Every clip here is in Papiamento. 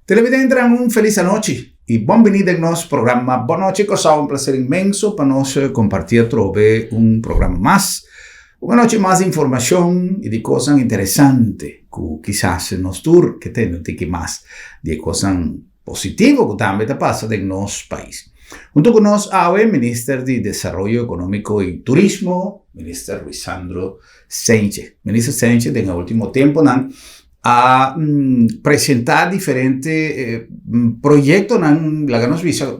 Televidentenan un felis anochi y bon bini den nos programa Bon Nochi Kòrsou. Un placer inmenso pa nos comparti atrobe un programa mas. Un anochi mas di informacion y di cosnan interesante cu kisas nos tur ke tende un tiki mas di e cosnan positivo cu tambe ta pasa den nos pais. Hunto cu nos awe Minister di Desaroyo Economico y Turismo, Minister Ruisandro Cijntje. Minister Cijntje den e ultimo temponan a presenta diferente proyectonan, laga nos bisa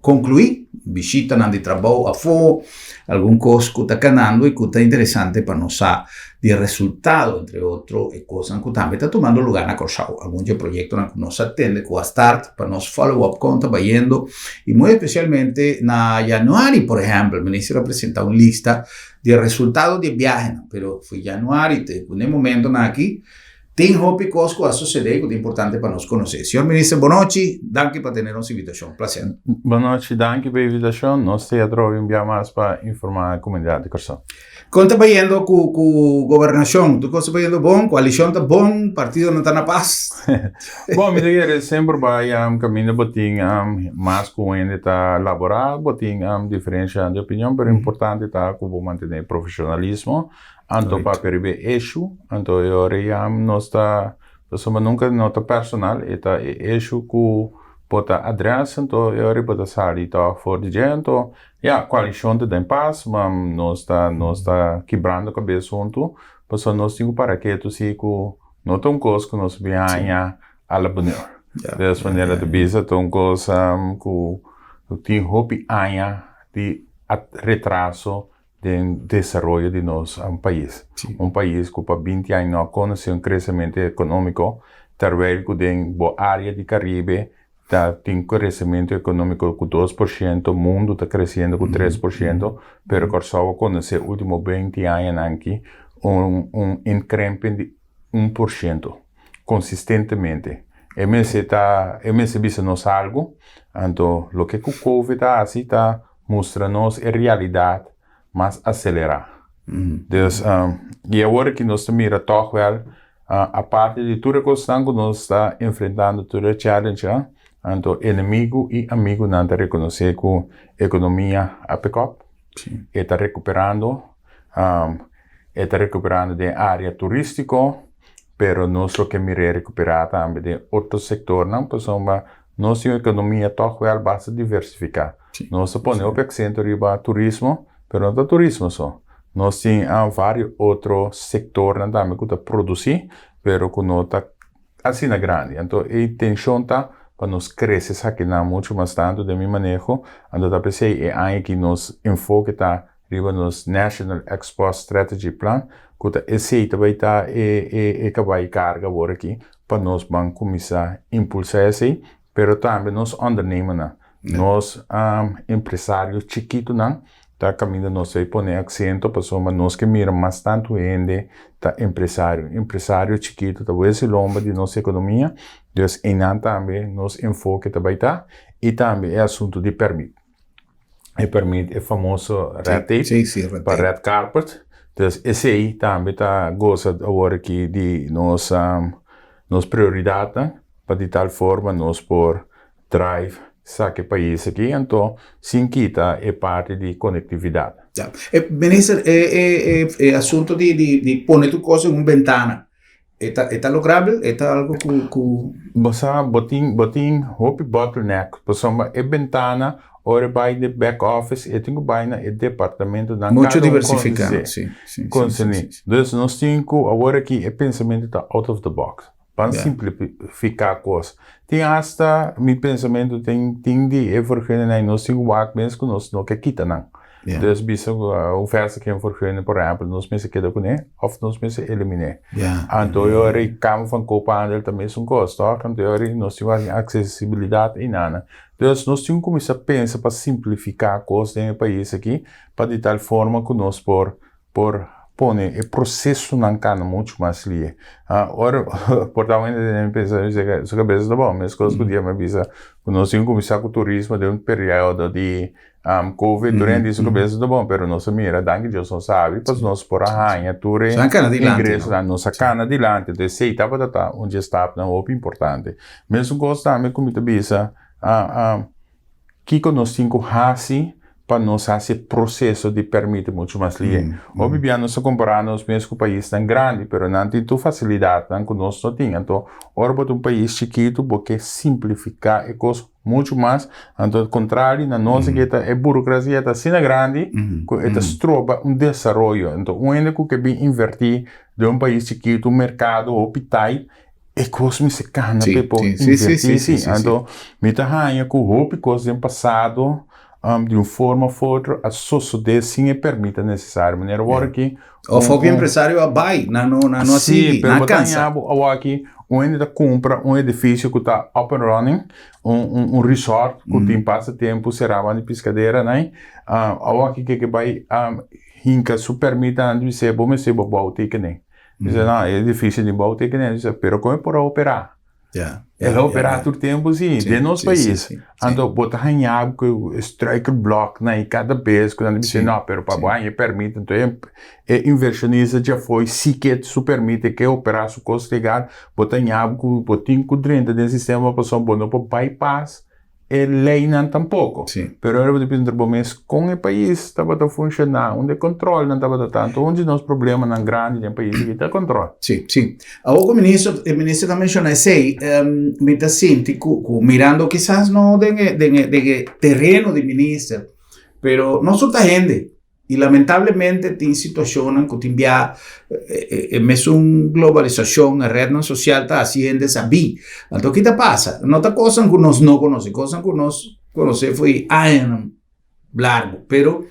conclui, bishitanan di trabou afo, algun cos cu ta canando y cu ta interesante pa nos sa di e resultado, entre otro e cosnan cu tambe ta tumando lugar na Corsou, algun di e proyectonan cu nos a tende cu a start pa nos follow up con ta bayendo y muy especialmente na januari por ehempel minister a presenta un lista di e resultado di e biahenan, pero for januari te cu n'e momentonan aki tin hopi cos cu a sucede cu ta importante pa nos conoce. Señor Minister, bonochi, danki pa tene nos invitacion. Placer. Bonochi, danki pa e invitacion. Nos ta atrobe un bia mas pa informa e comunidad di Corsou. Con ta bayendo cu cu gobernacion? Tur cos ta bayendo bon? Coalicion ta bon? Partidonan ta na pas? Bon, mi ta kere semper bai caminda bo tin mas cu hende ta labora, bo tin diferencia di opinion, pero importante ta cu bo mantene profesionalismo, anto papia riba e issue, anto e ora ya nos ta, pasobra nunca no ta personal, e ta e issue cu bo ta address, anto e ora bo ta sali tok for di dje, anto ya, coalicion ta den pas, ma nos ta nos ta kibrando cabes hunto, pasobra nos tin cu para ketu si cu No ta un kos ku nos bin haña a la bonheur. Des manera ta bisa ta un kos ku tin hopi aña di retraso den desaroyo di nos pais. Un pais ku pa binti aña no a konosé un kresementu ekonómiko, terwijl ku den bo área di Karibe ta tin kresementu ekonómiko ku 2%, mundu ta kresiendo ku 3%, pero Kòrsou a konosé último 20 añanan aki un un inkremping di 1% konsistentemente. E mester ta e mester bisa nos algu, anto loke ku covid a hasi ta mustra nos e realidat mas aselerá. Dus, i awor aki nos ta mira tòg wèl, aparte di tur e kosnan ku nos ta enfrentando, tur e challengenan, anto enemigu i amigunan ta rekonosé ku ekonomia a pick up, e ta rekuperando, e ta rekuperando den área turístiko, pero nos lo ke mir'é rekuperá tambe den otro sektornan, pasobra Nos tin un ekonomia tòg wèl basta diversifiká. Nos ta pone hopi aksento riba turismo, pero no ta turismo so. Nos tin vários otro sektornan tambe ku ta produsí, pero ku no ta asina grandi. Anto e intenshon ta pa nos krese esakinan muchu mas tantu den mi maneho. Anto ta p'esei e aña aki nos enfoke ta riba nos National Export Strategy Plan, ku ta esei ta bai ta e e e kabai karga awor aki pa nos ban kuminsá impulsá esei, pero tambe nos ondernemernan, nos empresario chikitunan ta kaminda nos ta pone aksento pasobra nos ke mira mas tantu hende ta empresario. Empresario chikitu ta wes e lomba di nos ekonomia, dus einan tambe nos enfoke ta bai ta i tambe e asuntu di pèrmit. E permit e famoso red tape Sí, sí, red pa tape. red carpet. Dus esei tambe ta goza awor aki di nos um, nos prioridatnan pa di tal forma nos por drive saka e pais aki anto sin kita e parti di konektividat. Ja. E, minister, e, e, e, e asunto di, di, di pone tu kos en un bentana. E ta, e ta lograbel? E ta algo ku, ku. Bo sa, bo tin, bo tin hopi bottleneck, pasobra e bentana ora e bai den back office e tin ku bai na e departamentonan Mucho kada un diversifiká, konse, si, si, si, konserní. si, si. Dus nos tin ku awor aki e pensamentu ta out of the box. Ban Ya. simplifiká kos. Tin asta mi pensamentu tin tin di e vergunning nos tin ku wak mes ku nos no ke kita nan. Ja. Dus bisa ku un vestigingvergunning por ehempel nos mester keda kuné òf nos mester eliminé. Ja. Anto e ora e Kamer van Koophandel ta mesun kos tòg? Anto e ora nos tin ku hasi aksesibilidat einana. Dus nos tin ku kuminsá pensa pa simplifiká kos den e pais aki pa di tal forma ku nos por por. pone e prosesonan kana muchu mas lie. Ora por ta un hende den pensa su kabesa ta bon, meskos ku dia mi a bisa ku nos tin kuminsá ku turismo den un periodo di Covid tur hende di su kabesa ta bon, pero nos a mira danki Dios nos sabi pasobra nos por a haña tur e ingresonan, nos a kana dilanti, entonces esei tabata ta un dje stapnan hopi importante. Mesun kos tambe ku mi ta bisa Kiko nos tin ku hasi pa nos hasi e proseso di pèrmit muchu mas lihe? Hopi bia nos ta kompará nos mes ku paisnan grandi, pero nan tin tur fasilidatnan ku nos no tin. Anto, ora bo ta un pais chikitu, bo ke simplifiká e kos muchu mas. Anto, kontrali na nos aki ta e burokrasia ta asina grandi ku e ta stroba un desaroyo. Anto, un hende ku ke bin invertí den un pais chikitu, un merkado hopi tait, E kos mester kana p'e por invertí si. Anto mi ta haña ku hopi kos den pasado di un forma òf otro a sosodé sin e pèrmit nesesario. Manera awor aki. Òf hopi empresario a bai, nan no nan no a sigui, nan a kansa. Sí, pero bo ta haña bo awor aki un hende ta kumpra un edifisio ku ta up and running, un resort ku tin pasa tempu será banda di piskadera nai. Awor aki ke ke bai hinka su pèrmit nan di bis'é bo mester bo bou tekenen. Dice, no, e edificio di bou tekenen. Dice, pero kon e por a operá? El a operá tur tempu, sí, den nos pais. Anto bo ta haña ku e struikelbloknan i kada bes ku nan ta bisa, no, pero pa bo haña e pèrmit, anto e invershonista dja foi si ke su pèrmit, e ke operá su kos legal, bo ta haña ku bo tin ku drenta den sistema pasobra bo no por bypass e leynan tampoco. Sí. Pero ora bo ta puntra bo mes con e pais tabata funciona, unda e controlnan tabata ta. Anto un di nos problemanan grandi den pais aki ta control. Sí, sí. Awor cu minister, e minister ta menciona esey, mi ta sinti cu, cu mirando kisas no den e, den e, den e tereno di minister, pero nos tur ta hende. I lamentablemente tin situashonnan ku tin bia e mesun globalisashon, e retnan sosial ta hasi hende sabí. Anto ki ta pasa? No ta kosnan ku nos no konosé, kosnan ku nos konosé for añanan largu, pero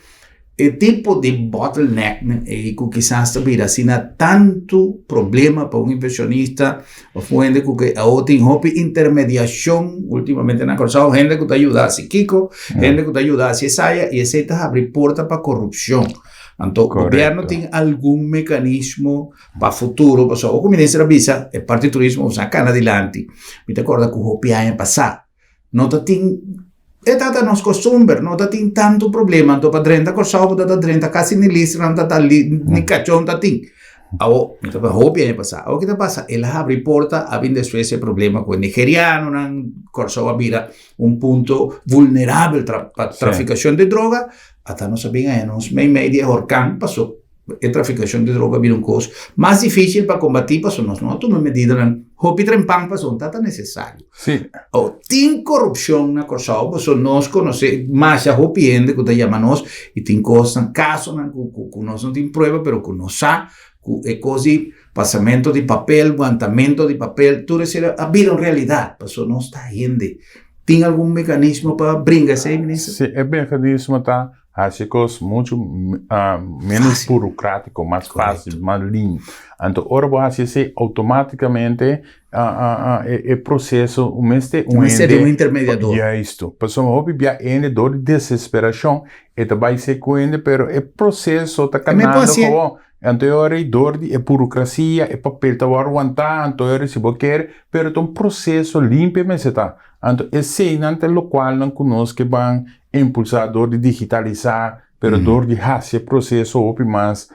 e tipo di bottlenecknan ei ku kisas ta bira asina tantu problema pa un invershonista òf un hende ku ke awor tin hopi intermediashon ultimamente na Kòrsou, hende ku ta yuda hasi kiko, hende ku ta yuda hasi esaya i esei ta habri porta pa korupshon. Anto gobièrnu tin algun mekanismo pa futuro, pasobra ora ku minister a bisa e parti turismo a kana dilanti, mi ta kòrda ku hopi aña pasá No ta tin, e ta ta nos costumber, no ta tin tanto problema. Anto pa drenta Corsou bo ta ta drenta casi ni listra nan ta ta li, ni cachon ta tin. Awo, mi ta pa hopi aña pasa. Awo ki ta pasa? El a habri porta, a bin despues e problema cu e nigerianonan, Corsou a bira un punto vulnerabel tra pa traficacion di droga, ata nos a bin haña nos meimei di e horcan paso E trafikashon di droga bira un kos mas difísil pa kombatí pasobra nos no a tuma medidanan hopi trempan pasobra ta ta nesesario. Sí. O tin korupshon na Kòrsou pasobra nos konosé masha hopi hende ku ta yama nos i tin kosnan, kasonan ku ku ku nos no tin prueba pero ku nos sa ku e kos di pasamentu di papel, guantamentu di papel, tur esei a bira un realidat pasobra nos ta hende. Tin algun mekanismo pa bringa esei, minister? Sí, e mekanismo ta Hasi kos muchu ménos burokratico, mas fácil, mas lean. Anto ora bo hasi esei, outomátikamente e proseso mester un hende. Mester di un intermediador. Juisto. Pasobra hopi bia hende dor di desesperashon e ta bai ser ku hende, pero e proseso ta kanando gewoon. Anto e ora ei dor di e burokrasia e papel ta wòrdu wantá, anto e ora si bo kere, pero ta un proseso limpio mester ta. Anto eseinan ta lokualnan ku nos ke ban impulsá dor di digitalisá, pero dor di hasi e proseso hopi mas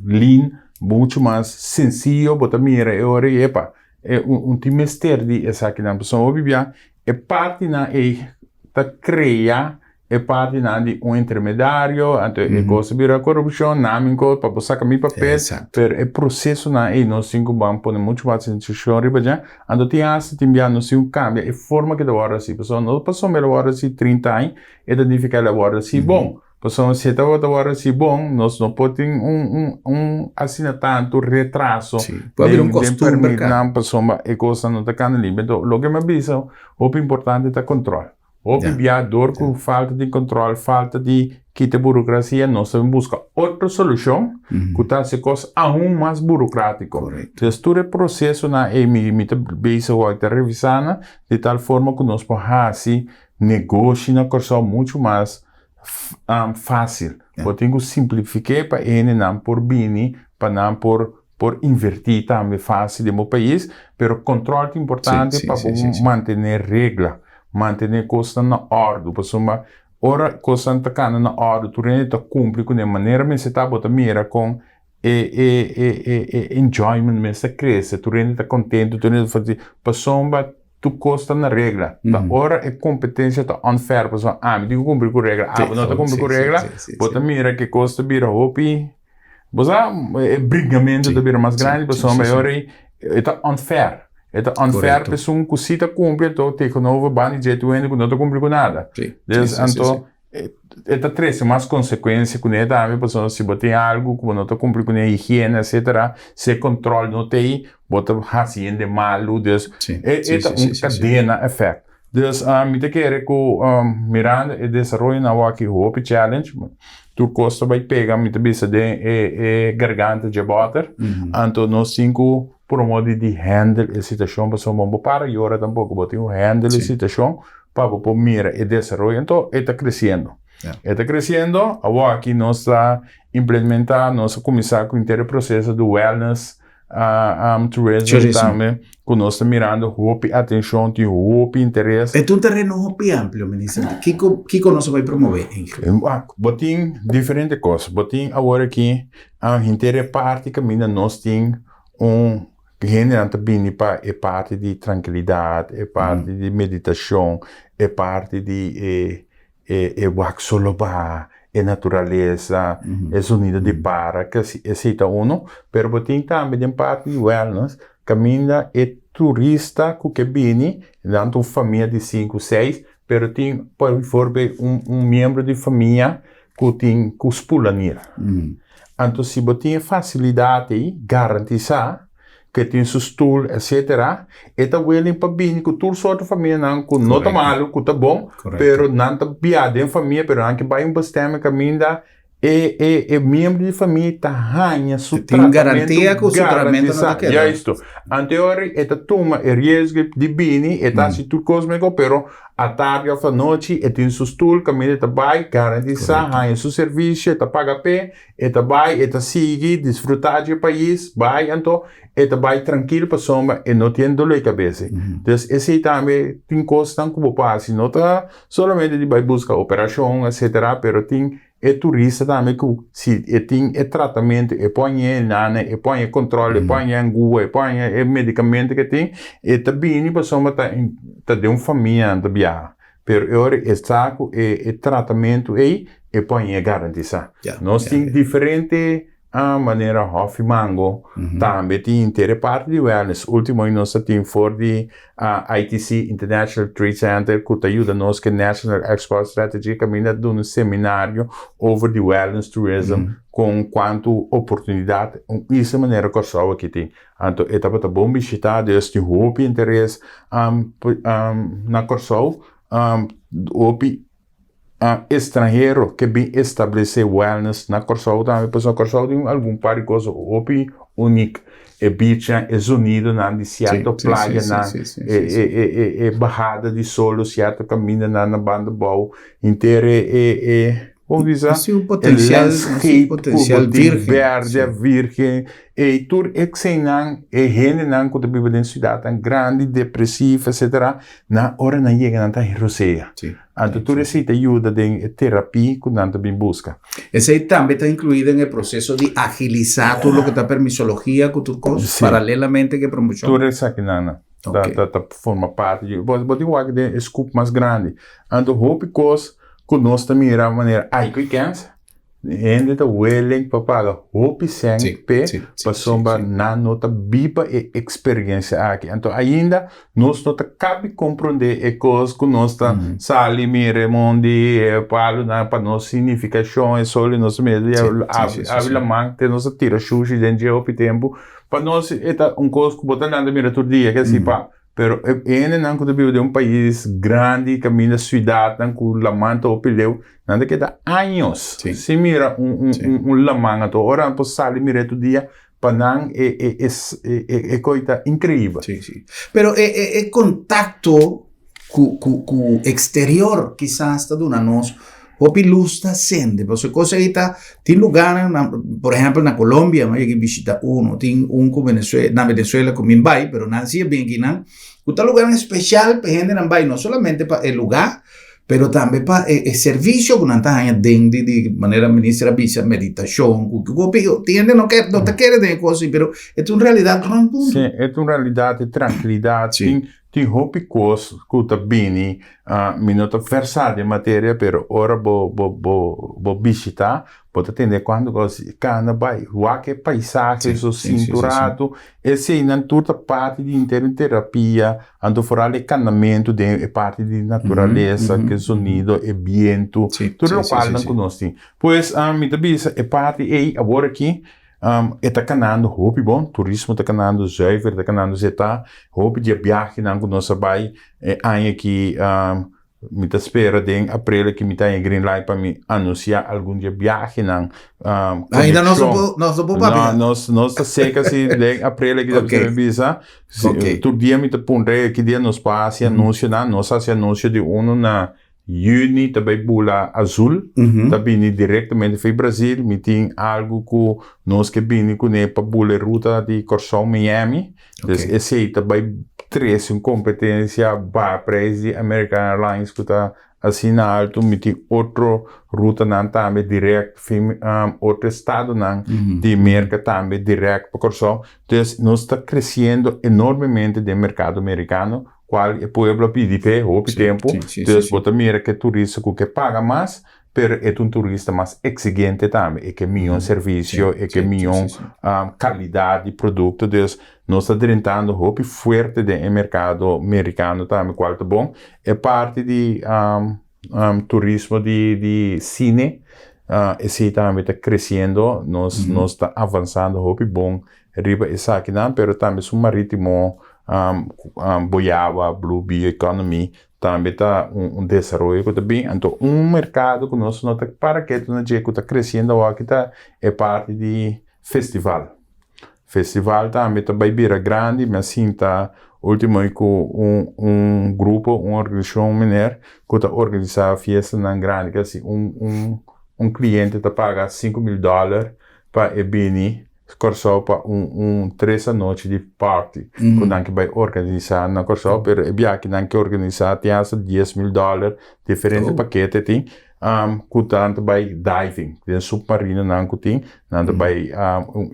lean, muchu mas sensiyo, bo ta mira e ora ei, epa, e un tin mester di esakinan. Pasobra hopi bia e partinan ei ta krea e partinan di un intermediario, anto e kos ta bira korupshon, nan mi kos pa bo saka mi papel, pero e prosesonan ei nos tin ku ban pone muchu mas atenshon riba dje. Anto tin hasta tin bia nos tin ku kambia e forma ku ta wòrdu hasi, pasobra no pasobra el a wòrdu hasi trinta aña e ta nifiká el a wòrdu hasi bon, pasobra si e tabata wòrdu hasi bon nos no por tin un un un asina tantu retraso den den permitnan pasobra e kosnan no ta kanda limpio. Enton loke mi a bisa hopi importante ta kòntròl. Hopi bia dor ku falta di kontrol, falta di kita burokrasia, nos ta bin buska otro solushon ku ta hasi kos aun mas burokrátiko. Entonces tur e prosesonan ei mi mi ta bezig wou ta revisá nan di tal forma ku nos por hasi negoshi na Kòrsou muchu mas. Fásil. Bo tin ku simplifik'é pa hendenan por bini, pa nan por por invertí tambe fásil den bo pais, pero kòntròl ta importante pa bo mantené regla, mantené kosnan na òrdu, pasobra ora kosnan ta kana na òrdu tur hende ta kumpli kuné manera mester ta, bo ta mira kon e e e e enjoyment mes ta krese, tur hende ta kontentu, tur hende ta feliz, pasobra Tur kos ta na regla. Ta ora e kompetensia ta unfair, pasobra ami tin ku kumpli ku regla, abo no ta kumpli ku regla, bo ta mira ku e kos ta bira hopi, bo sa, e bringamentu ta bira mas grandi pasobra e ora ei e ta unfair. E ta unfair pa esun ku si ta kumpli anto tegenover banda di dje tur hende ku no ta kumpli ku nada. Dus anto E ta trese mas konsekuensia kuné tambe pasobra si bo tin algu ku bo no ta kumpli kuné, higiene etsetera, si e kòntròl no ta ei, bo ta hasi hende malu, dus e ta un kadena èfèkt. Dus mi ta kere ku mirando e desaroyonan awor aki hopi challenge, tur kos ta bai pega mi ta bisa den e garganta dje bòter, anto nos tin ku promove di handle e situashon pasobra bo no por para yora tampoko, bo tin ku handle e situashon pa bo por mira e desaroyo. Anto e ta kresiendo. E ta kresiendo, awor aki nos ta implementá, nos a kuminsá ku henter e proseso di wellness tourism tambe, ku nos ta mirando hopi atenshon, tin hopi interes. E ta un tereno hopi amplio, minister. Kiko, kiko nos a bai promové eigenlijk? Wak, bo tin diferente kos. Bo tin awor aki henter e parti kaminda nos tin un Hendenan ta bini pa e parti di trankilidat, e parti di meditashon, e parti di e e e wak solo baha, e naturalesa, e zonido di para, ke esei ta uno. Pero bo tin tambe den parti di wellness kaminda e turista ku ke bini, nan ta un famia di sinku, seis, pero tin por voorbeeld un un miembro di famia ku tin ku spula nira. Anto si bo tin e fasilidat ei garantisá ku e tin su stul etsetera, e ta willing pa bini ku tur sorto famianan ku no ta malu, ku ta bon, pero nan ta bia den famia pero nan ke bai un bestemming kaminda e e e miembro di famia ta haña su Tin garantia ku su tratamentu no ta keda. Juisto. Anto e ora e ta tuma e riesgo di bini, e ta hasi tur kos meko pero Atardi of anochi e tin su stul kaminda e ta bai garantisá haña su servisio, e ta paga p'e, e ta bai, e ta sigui disfrutá dje pais, bai anto e ta bai trankil pasobra e no tin doló di kabes. Dus esei tambe tin kosnan ku bo por hasi, no ta solamente di bai buska operashon etsetera, pero tin E turista tambe ku si e tin e tratamentu, e por haña e nana, e por haña e control, e por haña e angua, e por haña e medicamento ke tin, e ta bini pasobra ta ta den un famia nan ta biaha. Pero e ora e sa ku e e tratamentu ei e por haña garantisa. Nos tin diferente manera Hòfi Mango tambe tin inter e parti di wellness. Ultimo nos ta tin for di ITC, International Trade Center, ku ta yuda nos ku e National Export Strategy kaminda duna un seminario over di wellness tourism kon kuantu oportunidat un isla manera Kòrsou aki tin. Anto e tabata bon bishitá, dus tin hopi interes na Kòrsou, hopi estranhero ke bin establesé wellness na Kòrsou tambe pasobra Kòrsou tin algun par di kos hopi unik e beachnan e zonidonan di sierto playanan e bahada di solo sierto kamindanan na banda bou henter e komo bisa e landscape ku bo tin berde virgen Ei tur eseinan, e hendenan ku ta biba den siudatnan grandi, depresivo, etsetera, nan ora nan yega nan ta rosea. Anto tur esei ta yuda den e terapia ku nan ta bin buska. Esei tambe ta inkluí den e proseso di agilisá tur loke ta permisologia ku tur kos, paralelamente ku e promoshon? Tur esakinan ta forma parti di. Bo tin wak den e scoop mas grandi. Anto hopi kos ku nos ta mira manera ai ku i kens. Hende ta willing pa paga hopi sèn p'e pasobra nan no ta biba e eksperensia aki. Anto ainda nos no ta kabi komprondé e kos ku nos ta sali mira e mondi, e palunan pa nos signifikashon, e sol di nos mesa abi laman te nos ta tira shushi den dje hopi tempu. Pa nos e ta un kos ku bo ta lanta mira tur dia, ke si pa Pero e hendenan ku ta biba den un pais grandi kaminda siudatnan ku laman ta hopi leu, nan ta keda años sin mira un laman. Anto ora nan por sali mira e tur dia, pa nan e koi ta inkreibel. Sí, sí. Pero e kontakto ku eksterior kisas ta duna nos. Hopi lus ta sende, pasobra e kos ei ta, tin lugarnan na, por ehèmpel na Colombia mi a yega bishita uno, tin un ku Venezuela, na Venezuela ku mi bai, pero nan si a bin akinan, ku ta lugarnan speshal pa e hendenan bai, no solamente pa e lugá, pero tambe pa e e servisio ku nan ta haña den di di manera minister a bisa meditashon ku ku hopi tin hende no ke no ta kere den e kos ei, pero e ta un realidat rònt mundu. Sí, e ta un realidat, e trankilidat, tin Tin hopi kos ku ta bini, mi no ta versá den materia, pero ora bo bo bo bo bishitá, bo ta tende kuantu kos kana bai, wak e paisahe so sintu ratu, eseinan tur ta parti di henter un terapia, anto foral e kanamentu den e parti di naturalesa, ke sonido, e bientu, tur lokualnan ku nos tin. Pues mi ta bisa e parti ei awor aki E ta kanando hopi bon, turismo ta kanando zuiver, ta kanando zetá. Hopi di e biahenan ku nos a bai e aña aki, mi ta spera den aprel aki mi ta haña green light pa mi anunsiá algun di e biahenan. Ainda nos no por, nos no por papia. No, nos, nos ta seka si den aprel aki ta okay. Bisa. Si, okay. Tur dia mi ta puntra ki dia nos por hasi anunsionan. Nos hasi anunsio di uno na Juni ta bai bula azul, ta bini directamente for Brazil. Mi tin algo cu nos ke bini cune pa bula e ruta di Corsou Miami. Dus esey ta bai trece un competencia ba prijs di American Airlines cu ta asina alto. Mi tin otro rutanan tambe direct fin otro estadonan di Merca tambe direct pa Corsou. Dus nos ta creciendo enormemente den mercado Mericano. Cual e pueblo a pidi p'e hopi tempu, dus bo ta mira ke turista ku ke paga mas, pero e ta un turista mas exigente tambe, e ke mion servisio, e ke mion kalidat di produkto, dus nos ta drentando hopi fuerte den e merkado merikano tambe, kual ta bon. E parti di turismo di sine, esei tambe ta kresiendo, nos nos ta avansando hopi bon riba esakinan, pero tambe su maritimo Boyawa, Blue Bio Economy tambe ta un desaroyo ku ta bin. Anto un merkado ku nos no ta para ketu na dje ku ta kresiendo awor ta e parti di festival. Festival tambe ta bai bira grandi, mi a sinta ultimo ku un un grupo, un organisashon mener ku ta organisá fiestanan grandi, kasi un un un kliente ta paga 5000 dòler pa e bini Kòrsou pa un un tres anochi di party ku nan ke bai organisá na Kòrsou, pero e biaha nan ke organisá tin hasta 10,000 dòler, diferente pakete tin ku nan ta bai diving den supmarinonan ku tin, nan ta bai un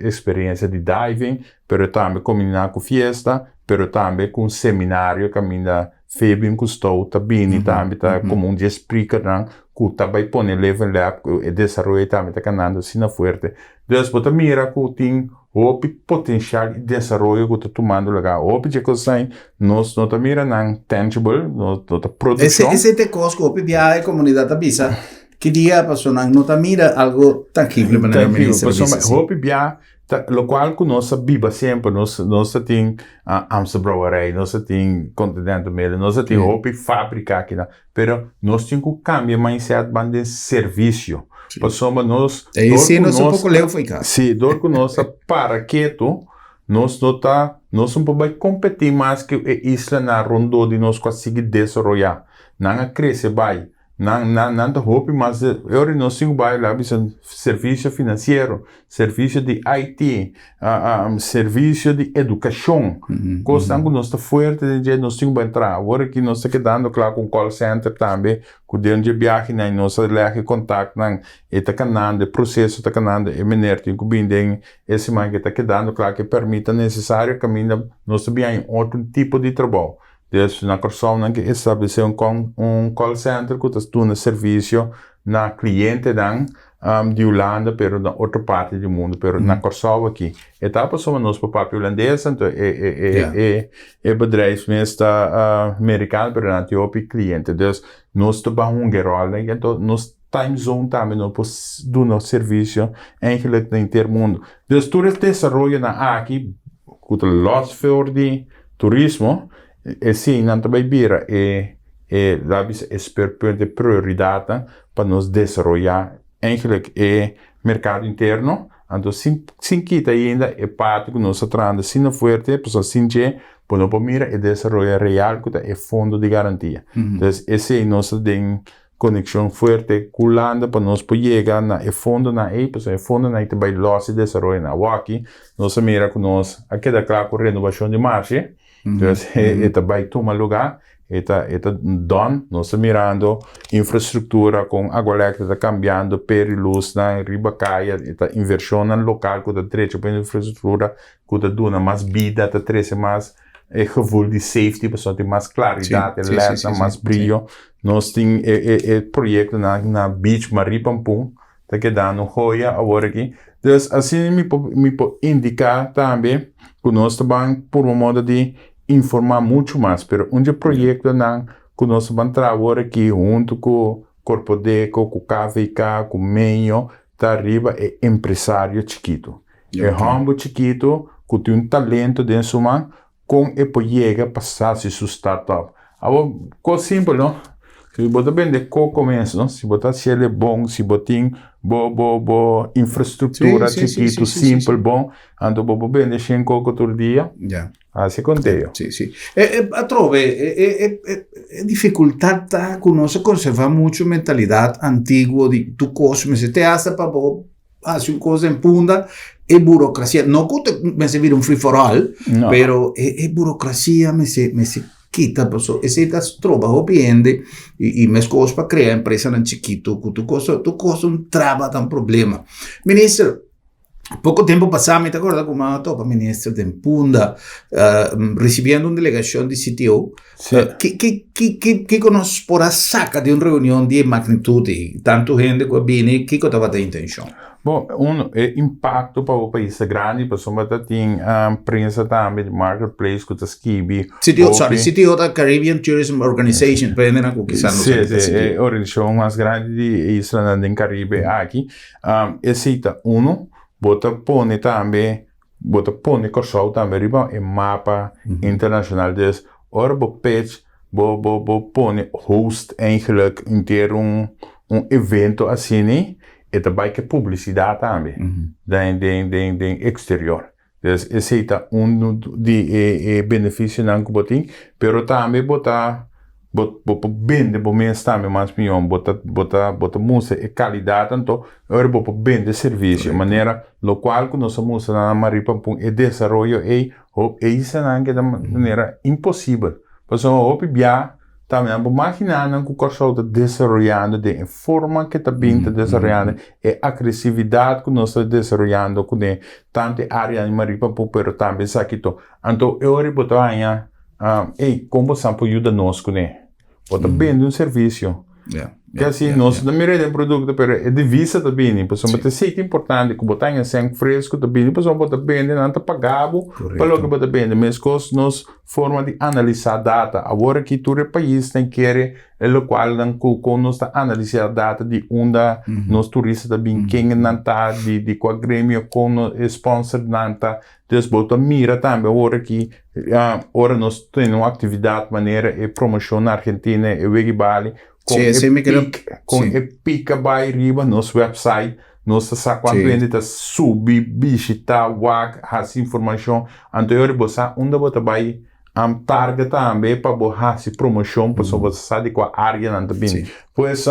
eksperensia di diving, pero tambe kombiná ku fiesta, pero tambe ku un seminario kaminda Fabian Cousteau ta bini tambe ta komo un di e spreakernan ku ta bai pone Leven Lab ku e desaroyo tambe ta kanando asina fuerte. Dus bo ta mira ku tin hopi potenshal i desaroyo ku ta tumando lugá. Hopi dje kosnan nos no ta mira nan tangible, no ta produkshon. Ese ta e kos ku hopi biaha e komunidat ta bisa ki dia pasobra nan no ta mira algo tangible manera minister a bisa. Hopi biaha Ta locual cu nos a biba semper, nos nos ta tin Amstel Brouwerij, nos ta tin Continental Mill, nos ta tin hopi fabrica akinan, pero nos tin cu cambia mindset ban den servicio, pasobra nos Ei dor si cu nos un nos poco leu fo'i cas. si, dor cu nos ta para ketu, nos no ta, nos no por bai competi mas cu e islanan rondó di nos cu a sigui desaroya, nan a crece bai. Nan, nan, nan ta hopi mas de, e ora nos tin ku bai la bisa servisio finansiero, servisio di IT, servisio di edukashon, kosnan ku nos ta fuerte den dje nos tin ku bai traha. Awor aki nos ta kedando kla ku un call center tambe ku den dje biahenan nos a lèg e kontaktnan, e ta kanando, e proseso ta kanando, e mener tin ku bin den e siman ke ta kedando kla ku e pèrmit ta nesesario kaminda nos ta bin haña otro tipo di trabou. Dus na Kòrsou nan ke establesé un kon un call center ku ta duna servisio na klientenan di Hulanda pero na otro parti di mundu pero na Kòrsou aki. E ta pasobra nos por papia hulandes anto e e e e e bedrijf mes ta merikano pero nan tin hopi kliente. Dus nos ta ban hunga e ròl ei anto nos time zone tambe no por duna servisio eigenlijk na henter mundu. Dus tur e desaroyonan aki ku ta lòs for di Turismo, e si nan ta bai bira e e laat bisa e speerpunt, e prioridatnan pa nos desaroyá eigenlijk e merkado interno. Anto sin sin kita ainda e parti ku nos ta trahando asina fuerte, pasobra sin dje bo no por mira e desaroyo real ku ta e fondo di garantia. Entonces esei nos ta den. konekshon fuerte ku Hulanda pa nos por yega na e fondonan ei, pasobra e fondonan ei ta bai lòs e desaroyo na awaki. Nos a mira ku nos a keda kla ku renobashon di marshe, dus e ta bai tuma lugá, e ta e ta done. Nos ta mirando infrastruktura kon Aqualectra ta kambiando peri lusnan riba kaya, e ta invershonnan lokal ku ta drecha pa infrastruktura ku ta duna mas bida, ta trese mas e gevoel di safety pasobra tin mas claridad, e lednan mas brillo. Nos tin e e e proyectonan na beach Marie Pampoen ta kedando un joya awor aki. Dus asina mi por mi por indica tambe cu nos ta ban purba modo di informa mucho mas, pero un dje proyectonan cu nos ta ban traha awor aki hunto cu Corpodeco, cu KVK, cu Meño ta riba e empresario chikito. E hòmber chikitu ku tin un talento den su man, kon e por yega pa hasi su startup? Awor, kos simpel no. Si bo ta bende koko mes no, si bo ta hasiel e bon, si bo tin bo bo bo infrastruktura chikitu, simpel, bon, anto bo por bende shen koko tur dia. Hasi konteo. Sí, sí. Atrobe, e e e difikultat ta ku nos a konservá muchu mentalidat antiguo di tur kos mester te hasta pa bo Hasi un cosa en Punda, e burocracia, no cu te mester bira un free for all, no. Pero e, e burocracia mester, mester kita, paso esey ta stroba hopi hende y, y mescos pa crea empresanan chikito, cu tu cosa, tu cosa un traba ta un problema. Minister, poco tempo pasá mi ta acorda cu mi a topa minister den Punda, uh, recibiendo un delegacion di CTO. Sí. Ki, ki, ki, ki, kiko nos por a saka di un reunion di e magnitud ei? Tantu hende ku a bini, kiko tabata e intenshon? Bon, uno, e impakto pa bo pais ta grandi pasobra ta tin prensa tambe di marketplace ku ta skibi CTO, sorry, hopi. CTO ta Caribbean Tourism Organization, pa hendenan ku kisas no Sí, sa kiko ta sí, e CTO. organisashon mas grandi di e islanan den Karibe aki. Esei ta uno. Bo ta pone tambe Bo ta pone Kòrsou tambe riba e mapa internashonal. Dus ora bo pitch, bo bo bo pone host eigenlijk henter un un evento asini, e ta bai ke publisidat tambe den den den den eksterior. Dus esei ta un di e e benefisionan ku bo tin, pero tambe bo ta Bo bo por bende bo mes tambe mas mihó. Bo ta bo ta bo ta mustra e kalidat anto ora bo por bende servisio. Manera lokual ku nos a mustra na Marie Pampun e desaroyo ei ho e islanan keda manera imposibel. Pasobra hopi bia tambe nan por maginá nan ku Kòrsou ta desaroyando den e forma ke ta bin ta desaroyando, e agresividat ku nos ta desaroyando kuné tantu e área di Marie Pampun pero tambe esaki to. Anto e ora bo ta haña Ey, kon bo sa por yuda nos kuné? Bo ta bende un servisio. Ke asi nos no ta mira den produkto, pero e divisa ta bini. Pasobra ta esei ta importante, ku bo ta haña sèn fresku ta bini pasobra bo ta bende, nan ta paga bo pa loke bo ta bende. Meskos nos forma di analisá data. Awor aki tur e paisnan kere e lokual nan ku kon nos ta analisá data di unda nos turista ta bin, ken nan ta, di kua gremio, kon e sponsor nan ta. Dus bo ta mira tambe awor aki, ora nos tene un aktividat manera e promoshon na Argentina, e Wiggy Bali, kon e pik, kon e pik a bai riba nos website, nos ta sa kuantu hende ta subi, bishita, wak, hasi informashon. Anto e ora bo sa unda bo ta bai target tambe pa bo hasi promoshon pasobra bo ta sa di kua área nan ta bini. Pues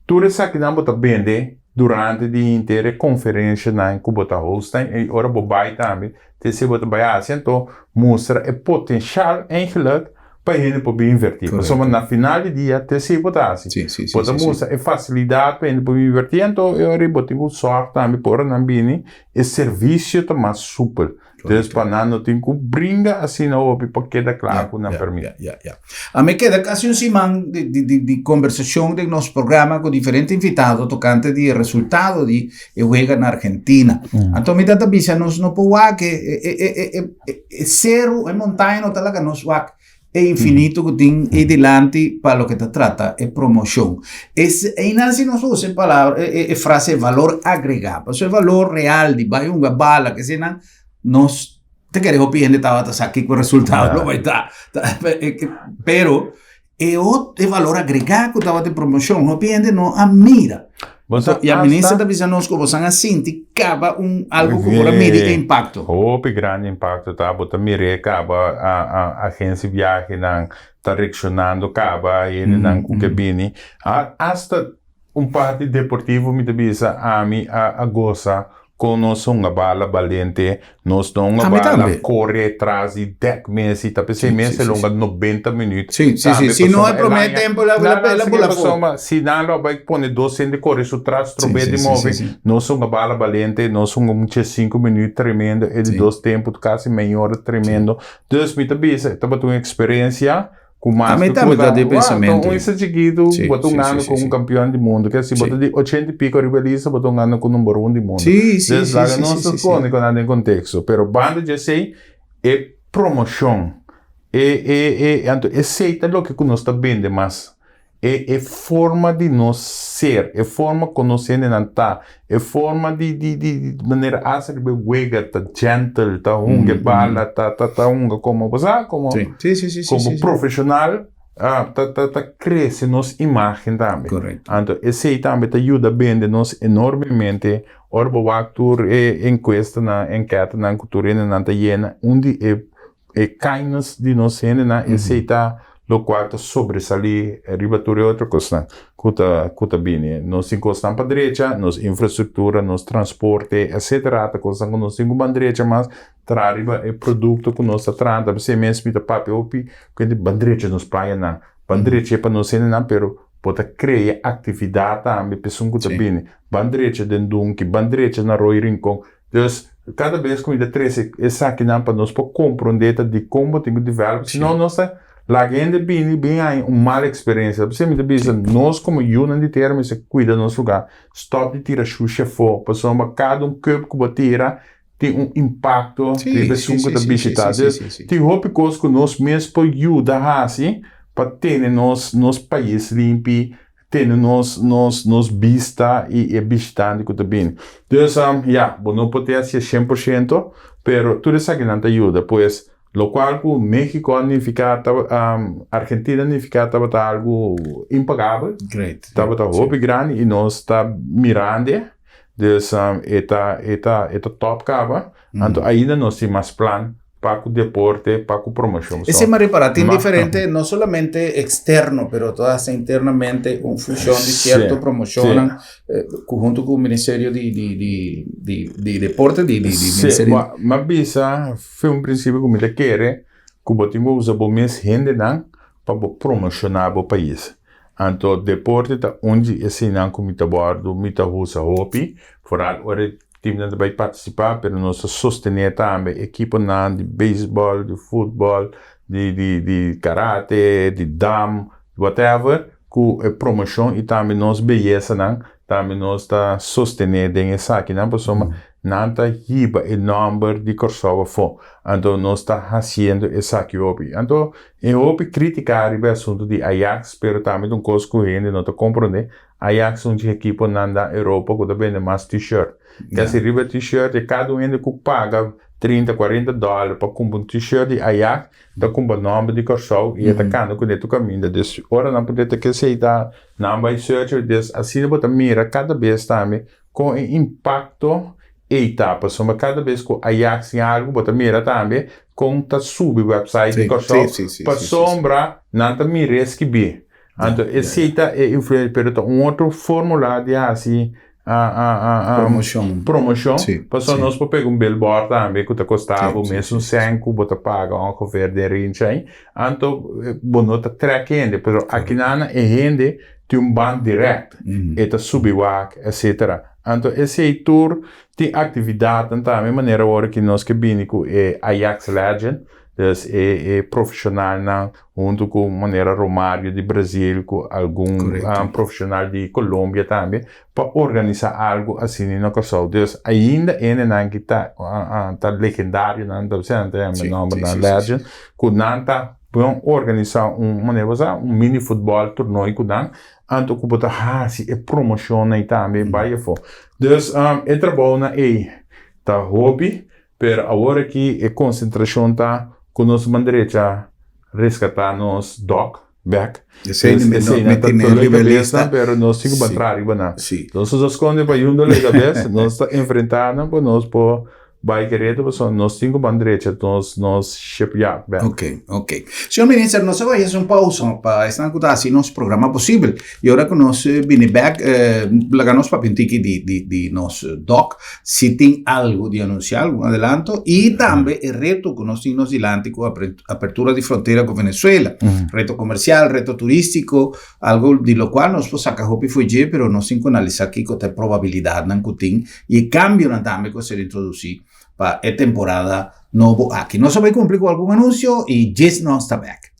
tur esakinan bo ta bende. Durante di henter e konferenshanan ku bo ta hosta i ora bo bai tambe, te si bo ta bai hasi anto mustra e potenshal eigenlik pa hende por bin invertí. Pasobra na final di dia te si bo ta hasi. Bo ta mustra e fasilidat pa hende por bin invertí anto e ora bo tin ku sòrg tambe pa ora nan bini e servisio ta mas supel. Dus pa nan no tin ku bringa asina hopi pa keda kla ku nan permit. Ya, ya, ya. A mi keda kasi un siman di, di, di, di kombersashon den nos programa ku diferente invitado tokante di e resultado di e wega na Argentina. Anto mi ta bisa nos no por wak e, e, e, e, e, e, e seru, e montaña no ta laga nos wak e infinito ku tin ei dilanti pa loke ta trata e promoshon. Es, einan si nos usa e palabra, e, e, e frase valor agregá, pasobra e valor real di bai hunga bala, kesenan, nos ta kere hopi hende tabata sa kiko resultado lo bai ta. Pero e ot, e valor agregá ku tabata e promoshon, hopi hende no a mira. Boso Ya minister ta bisa nos ku bosan a sinti kaba un algo ku por a midi e impakto. Hopi grandi impakto ta. Bo ta mir'é kaba agensia biahenan ta reakshonando kaba, hendenan ku ke bini. Asta un parti deportivo mi ta bisa ami a gosa Kon nos hunga bala balente, nos no hunga Ami bala tambe. kore tras di dek Messi, ta p'esei Sí, Messi sí, lo sí, hunga sí. 90 minuut. Sí, sí, sí. Tambe Si no pasobra e el promé haña tempo el a nan el a nan bula afó. pasobra si nan lo a bai pone dos hende kore su tras Sí, trobé sí, di sí, sí, move, sí. nos hunga bala balente, nos hunga un 5 minuut tremendo, e di Sí. dos tempo kasi mei ora Sí. tremendo. Dus mi ta bisa, tabata un eksperensia Ku mas Ami ku tambe ta kuta, di wah, pensamentu. ta un isa chikitu, Sí, bo ta un sí, sí, anu sí, ku un sí. kampion di mundu. Ke si bo Sí. ta di ochenta i piko riba e lista, bo ta un anu ku number un di mundu. Sí, sí, Dus sí, laga sí, nos sí, ta sí, sí. pone ku nan den konteksto. Pero banda di esei, e promoshon, e, e, e, anto esei ta loke ku nos ta bende mas. E e forma di nos ser, e forma ku nos hendenan ta, e forma di di di manera hasta riba e wega ta gentle, ta hunga e bala, ta ta ta hunga komo bo sa komo komo profeshonal ta ta ta krese nos imagen tambe. Anto esei tambe ta yuda bende nos enormemente ora bo wak tur e enkuestanan, enketanan ku tur hendenan ta yena un di e E kindness di nos hendenan esei ta lokual ta sobresalí riba tur e otro kosnan ku ta ku ta bini. Nos tin kosnan pa drecha, nos infrastruktura, nos transporte, etsetera ta kosnan ku nos tin ku ban drecha mas traha riba e produkto ku nos ta traha. Ta p'esei mes mi ta papia hopi ku hende ban drecha nos playanan, ban drecha e pa nos hendenan pero bo ta krea aktividat tambe pa esun ku ta bini. Ban drecha den Dunki, ban drecha na Rooi Rincon. Dus, kada bes ku mi ta trese esakinan pa nos por komprondé ta dikon bo tin ku develop, si no nos ta laga hende bini bin haña un mal eksperensia. P'esei mi ta bisa nos komo yunan di tera mester kuida nos lugá, stòp di tira shushi afó, pasobra kada un kùp ku bo tira tin un impakto riba esun ku ta bishitá. Dus, tin hopi kos ku nos mes por yuda hasi pa tene nos nos pais limpi, tene nos nos nos bista i e bishitante ku ta bini. Dus, ya, bo no por te hasié 100%, pero tur esakinan ta yuda. Pues, lokual ku México a nifiká Argentina a nifiká tabata algu impagabel. Great. Tabata hopi grandi i nos ta mirand'e. Dus, e ta e ta e ta tòp kaba. Anto ainda nos tin mas plan pa ku deporte, pa ku promoshon. So, Esei mi a repará, tin ma diferente, no solamente externo, pero toda hasta internamente un fushon di sierto promoshonnan ku huntu ku Ministerio di di di di di Deporte, di di di Sí, Ministerio. bo mi a bisa fin un prinsipio ku mi ta kere ku bo tin ku usa bo mes hendenan pa bo promoshoná bo pais. Anto deporte ta un di eseinan ku mi ta wòrdu, mi ta usa hopi, foral ora e timnan ta bai partisipá, pero nos ta sostené tambe ekiponan di beisbòl, di futbòl, di di di karate, di dam, whatever, ku e promoshon i tambe nos beyesanan tambe nos ta sostené den esakinan pasobra nan ta hiba e nòmber di Kòrsou afó. Anto nos ta hasiendo esaki hopi. Anto E hopi critica riba e asunto di Ajax, pero tambe ta un cos cu hende no ta comprende. Ajax ta un dje ekiponan na Europa cu ta bende mas t-shirt. Casi riba e t-shirt e cada un hende cu paga 30, 40 dollar pa cumpra un t-shirt di Ajax ta cumpra nomber di Corsou y e ta cana cune tur caminda. Dus ora nan por ta kese ta nan bay search, dus asina bo ta mira cada bes tambe con e impacto Ei ta, pasobra kada bes ku Ajax tin algu bo ta mira tambe kon ta subi website di Kòrsou, pasobra nan ta mira e skibí. Anto esei ta e influensia, pero ta un otro fórmula di hasi promoshon, pasobra nos por pega un billboard tambe ku ta kosta bo mesun sèn ku bo ta paga ongeveer den rinchi ei, anto bo no ta trèk hende, pero akinan e hende tin un band dirèkt, e ta subi wak, etcetera. Anto esei tur tin aktividatnan tambe manera ora ki nos ke bini ku e Ajax Legend, dus e e profeshonalnan huntu ku manera Romario di Brazil ku algun profeshonal di Colombia tambe pa organisá algu asina na Kòrsou. Dus ainda hendenan ki ta ta legendarionan ta bisa nan ta yama e nòmbernan legend ku nan ta bon organisá un manera bo sa un mini futbòl tornoi ku nan Anto ku bo ta hasi e promoshonnan ei tambe bai afó. Dus e trabounan ei ta hopi, pero awor aki e konsentrashon ta ku nos ban drecha reskatá nos dòk. Bek. Esei mi no mi tene riba e lista. Pero nos tin ku Sí. traha riba nan. Sí. Nos no ta skonde pa yun dolor di kabes, nos ta enfrentá nan pa nos por bai ku e reto pasobra nos tin ku ban drecha nos nos shipyard bek. Ok, ok. Señor Minister, nos a bai hasi un pausa pa esnan ku ta hasi nos programa posibel. I ora ku nos bini bek, laga nos papia un tiki di di di nos dòk, si tin algu di anunsiá, algun adelanto, i tambe e reto ku nos tin nos dilanti ku apertura di frontera ku Venezuela. Reto komersial, reto turístiko, algu di lokual nos por saka hopi fo'i dje, pero nos tin ku analisá kiko ta e probabilidatnan ku tin i e kambionan tambe ku a ser introdusí pa e temporada nobo aki. Nos a bai kumpli ku algun anunsio i djis nos ta bèk.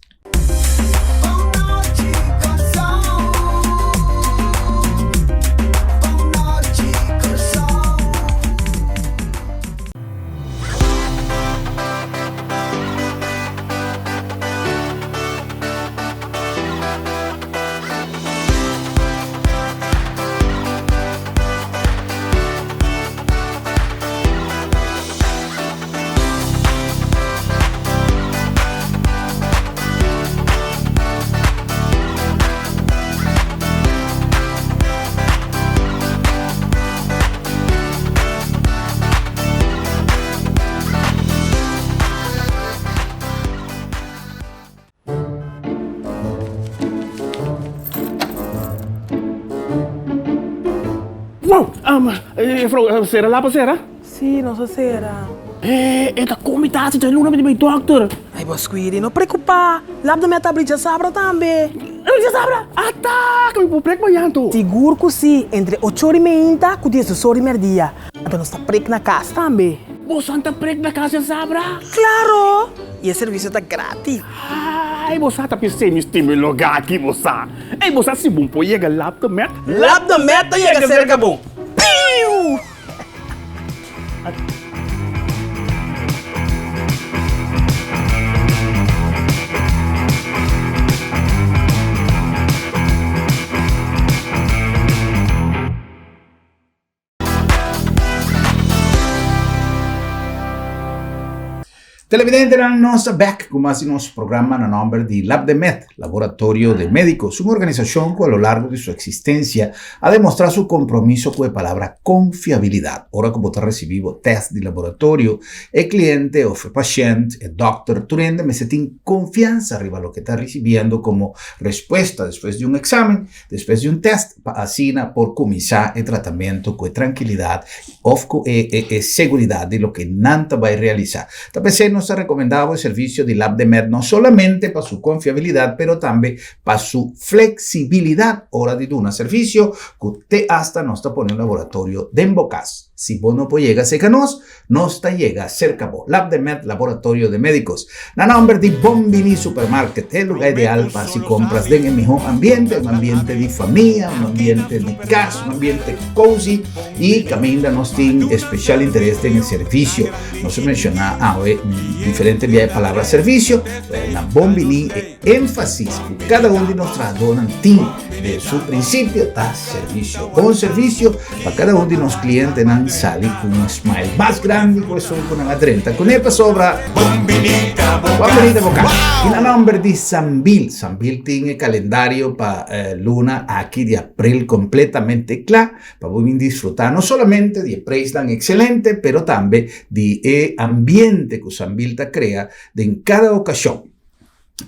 Wow! Juffrouw, sera lapa sera? Sí, nos a sera. E ta kon mi ta hasi djaluna mi ta bai dòkter. Ay, bo Squidi, no preokupá. Lap de mi a ta abri djasabra tambe. Abri djasabra? Ata! Ku mi por prek mañan anto? Sigur ku sí, entre ocho ora i meinta ku diesdos ora i mèrdia. Anto nos ta prek na kas tambe. Boso ta prek na kas djasabra? Klaro! I e servisio ta gratis. Ay, bo sa ta p'esei mi stima e lugá aki, bo sa. Ey, bo sa si bon por yega Lap de Met? Lap de Met ta yega serka bo. Piu! Televidentenan, nos ta bek ku mas di nos programa na nomber di LabdeMed, Laboratorio de Médicos, un organisashon ku a lo largo di su eksistensia a demostrá su kompromiso ku e palabra konfiabilidat. Ora ku bo ta risibí bo tèst di laboratorio, e kliente òf e pashènt, e dòkter, tur hende mester tin konfiansa riba loke ta risibiendo komo respuesta despues di un eksamen. Despues di un test pa asina por kuminsá e tratamentu ku e trankilidat òf ku e e seguridat di loke nan ta bai realisá. Ta p'esei nos ta rekomendá bo e servisio di LabdeMed no solamente pa su konfiabilidat pero tambe pa su fleksibilidat ora di duna servisio ku te asta nos ta pone un laboratorio den bo kas. Si bo no por yega serka nos, Nos ta yega serka bo. LabdeMed Laboratorio de Médicos. Na nomber di Bon Bini Supermarket, e lugar ideal pa haci compras den e miho ambiente, un ambiente di famia, un ambiente di cas, un ambiente cozy y caminda nos tin especial interes den e servicio. Nos a menciona awe diferente bia e palabra servicio, pero na Bon Bini e Énfasis ku kada un di nos trahadónan tin den su prinsipio ta servisio. Bon servisio pa kada un di nos klientenan sali ku un smile mas grandi ku esun ku nan a drenta kuné pasobra Bon binita bo kas! I na nòmber di Sambil, Sambil tin e kalendario pa luna aki di april kompletamente kla pa bo bin disfrutá no solamente di e preisnan ekselente pero tambe di e ambiente ku Sambil ta krea den kada okashon.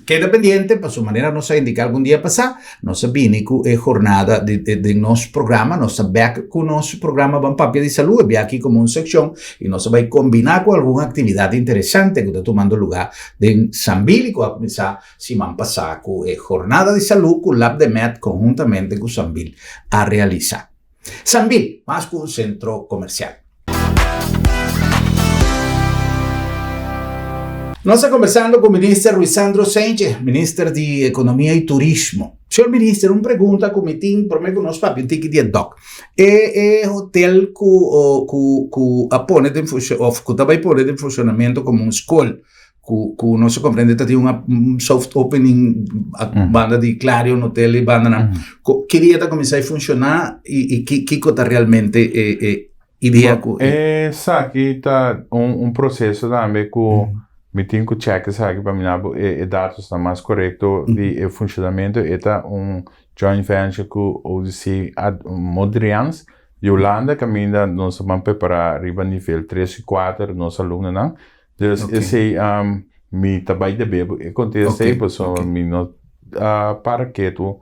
Keda pendiente, paso manera nos a indica algun dia pasá, nos a bini cu e jornada di, di, di nos programa, nos ta bek cu nos programa Ban Papia di Salud, e bia aki como un seccion, y nos a bay combina cu algun actividad interesante cu ta tumando lugar den Sambil y cu a cuminsa siman pasá cu e jornada di salud cu Labdemed conhuntamente cu Sambil a realisa. Sambil, mas cu un centro comercial. Nos ta conversando cu Minister Ruisandro Cijntje, Minister di Economia y Turismo. Señor Minister, un pregunta cu mi tin prome cu nos papia un tiki di e dok. E e hotel cu cu cu a pone den funcion of cu ta bay pone den funcionamento como un school cu cu nos a comprende ta tin un soft opening a banda di Clarion Hotel y bandanan. Ki dia ta cuminsa e funciona y y kico ta realmente e e idea cu Esaki ta un un proceso tambe cu. Mi tin ku chèk esaki pa mira bo e datosnan mas korekto di e funshonamentu. E ta un joint venture ku ODC Modrians di Hulanda kaminda nos a ban prepará riba nivel tres i kuater nos alumnonan. Dus esei mi ta bai debé bo e kontesta ei pasobra mi no a para ketu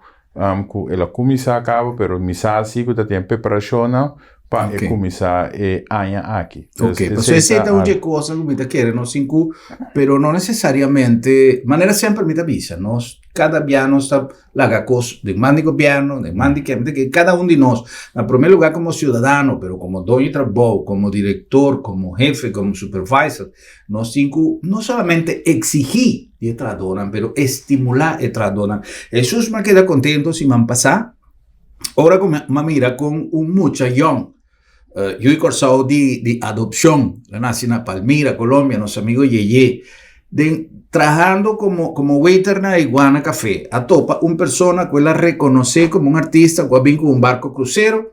ku el a kuminsá kaba pero mi sa si ku ta tin e preparashonnan pa e kuminsá e aña aki. Ok, pasobra esei ta un dje kosnan ku mi ta kere nos tin ku, pero no nesesariamente, manera semper mi ta bisa, nos kada bia nos ta laga kos den man di gobièrnu, den man di ken, kada un di nos, na promé lugá komo siudadano, pero komo doño di trabou, komo direktor, komo hefe, komo supervisor, Nos tin ku no solamente eksigí di e trahadónan, pero estimulá e trahadónan. Hesus m'a keda kontentu siman pasá ora ku m'a mira kon un mucha yòn, yu di Kòrsou di adopshon, el a nasi na Palmira, Colombia, nos amigo Yeye, den trahando komo komo waiter na Iguana Café, a topa un persona ku el a rekonosé komo un artista ku a bin ku un barko krusero.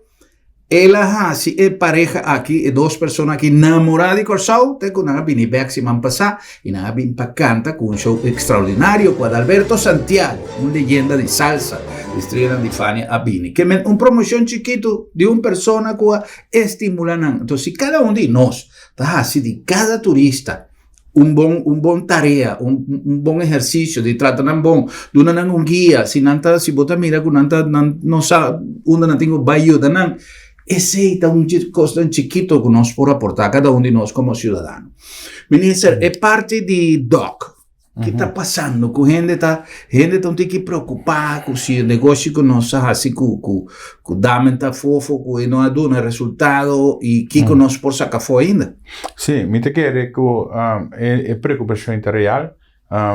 El a hasi e pareha aki, e dos persona aki, namorá di Kòrsou te ku nan a bini bèk siman pasá i nan a bin pa kanta ku un show ekstraordinario ku Adalberto Santiago, un leyenda di salsa di Streanan di Fania a bini. Ke men un promoshon chikitu di un persona ku a estimulá nan. Enton si kada un di nos ta hasi di kada turista un bon un bon tarea, un un bon ehersisio di trata nan bon, duna nan un guia, si nan ta si bo ta mira ku nan ta nan no sa unda nan tin ku bai yuda nan, esei ta un kosnan chikito ku nos por aportá kada un di nos komo siudadano. Minister, e parti di dòk, ki ta pasando ku hende ta hende ta un tiki preokupá ku si e negoshi ku nos a hasi ku ku ku Damen ta fofo ku e no a duna resultado i kiko nos por saka afó ainda? Sí, mi ta kere ku e preokupashon ta real.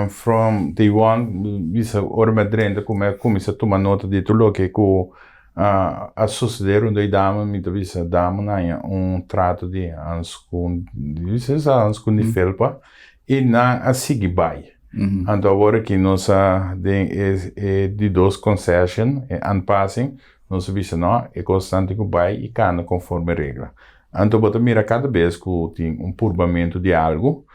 From day one, bisa ora mi a drenta ku mi a kuminsá tuma nota di tur loke ku a sosodé rondó e dama, mi ta bisa dama nan haña un trato di hanskun, bisa sa hanskun di felpa i nan a sigui bai. Anto awor aki nos a den e di dos concession, e aanpassing, nos a bisa no, e kosnan tin ku bai i kana konforme regla. Anto bo ta mira kada bes ku tin un purbamentu di algu,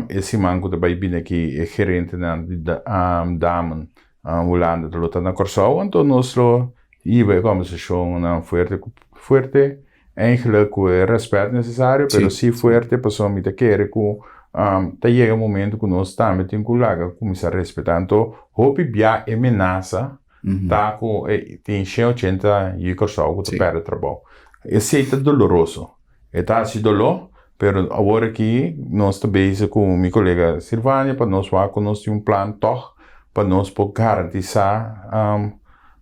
e siman ku ta bai bini aki e gerentenan di Damen Hulanda ta lo ta na Kòrsou, anto nos lo hiba e kòmbersashonnan fuerte ku fuerte, eigentlik ku e rèspèt nesesario, pero si fuerte pasobra mi ta kere ku ta yega momentu ku nos tambe tin ku laga kuminsá respetá. Anto hopi bia e menasa Ta ku e tin shen ochenta yu Kòrsou ku ta pèrdè trabou. Esei ta doloroso. E ta hasi doló, pero awor aki nos ta bezig ku mi kolega Silvania pa nos wak ku nos tin un plan tòg pa nos por garantisá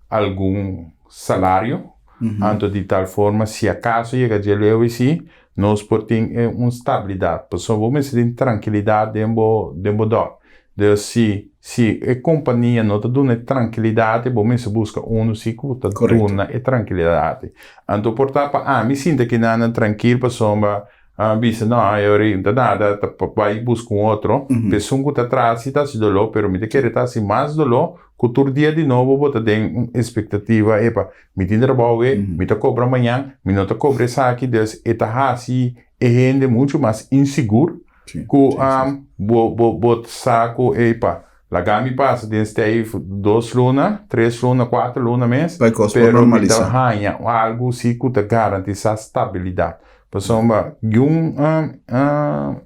algun salario. Anto di tal forma si akaso yega dje leu esei nos por tin e un stabilidat. Pasobra bo mester tin trankilidat den bo den bo dòk. Dus si si e kompania no ta duna e trankilidat bo mester buska unu si ku ta duna e trankilidat. Anto por ta pa ami sinta kinan trankil pasobra a bisa no e ora ei no ta nada ta bai buska un otro. P'esun ku ta tras si ta hasi doló pero mi ta kere ta hasi mas doló ku tur dia di nobo bo ta den un espektativa epa mi tin trabou awe mi ta kobra mañan mi no ta kobra esaki dus e ta hasi e hende muchu mas insigur. Ku bo bo bo sa ku epa laga mi pasa den stijf dos luna, tres luna, kuater luna mes, Pa e kos por pero mi ta normalisá. haña algu si ku ta garantisá stabilidat. Pasobra niun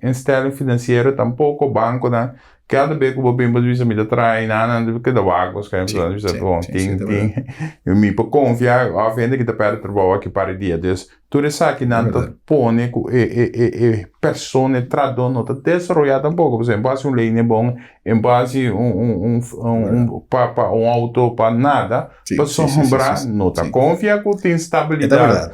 instelling finansiero tampoko bankonan kada bes ku bo bin bo ta bisa mi ta traha einan nan ta keda wak bo skèn nan ta bisa bon tin tin mi por konfia òf hende ki ta pèrdè trabou aki par di dia. Dus Tur esakinan ta pone ku e e e e persona, e trahadó no ta desaroyá tampoko. Pasobra e por hasi un lei ne bon, e por hasi un un un un un pa pa un outo, pa nada, pasobra no ta konfia ku tin stabilidat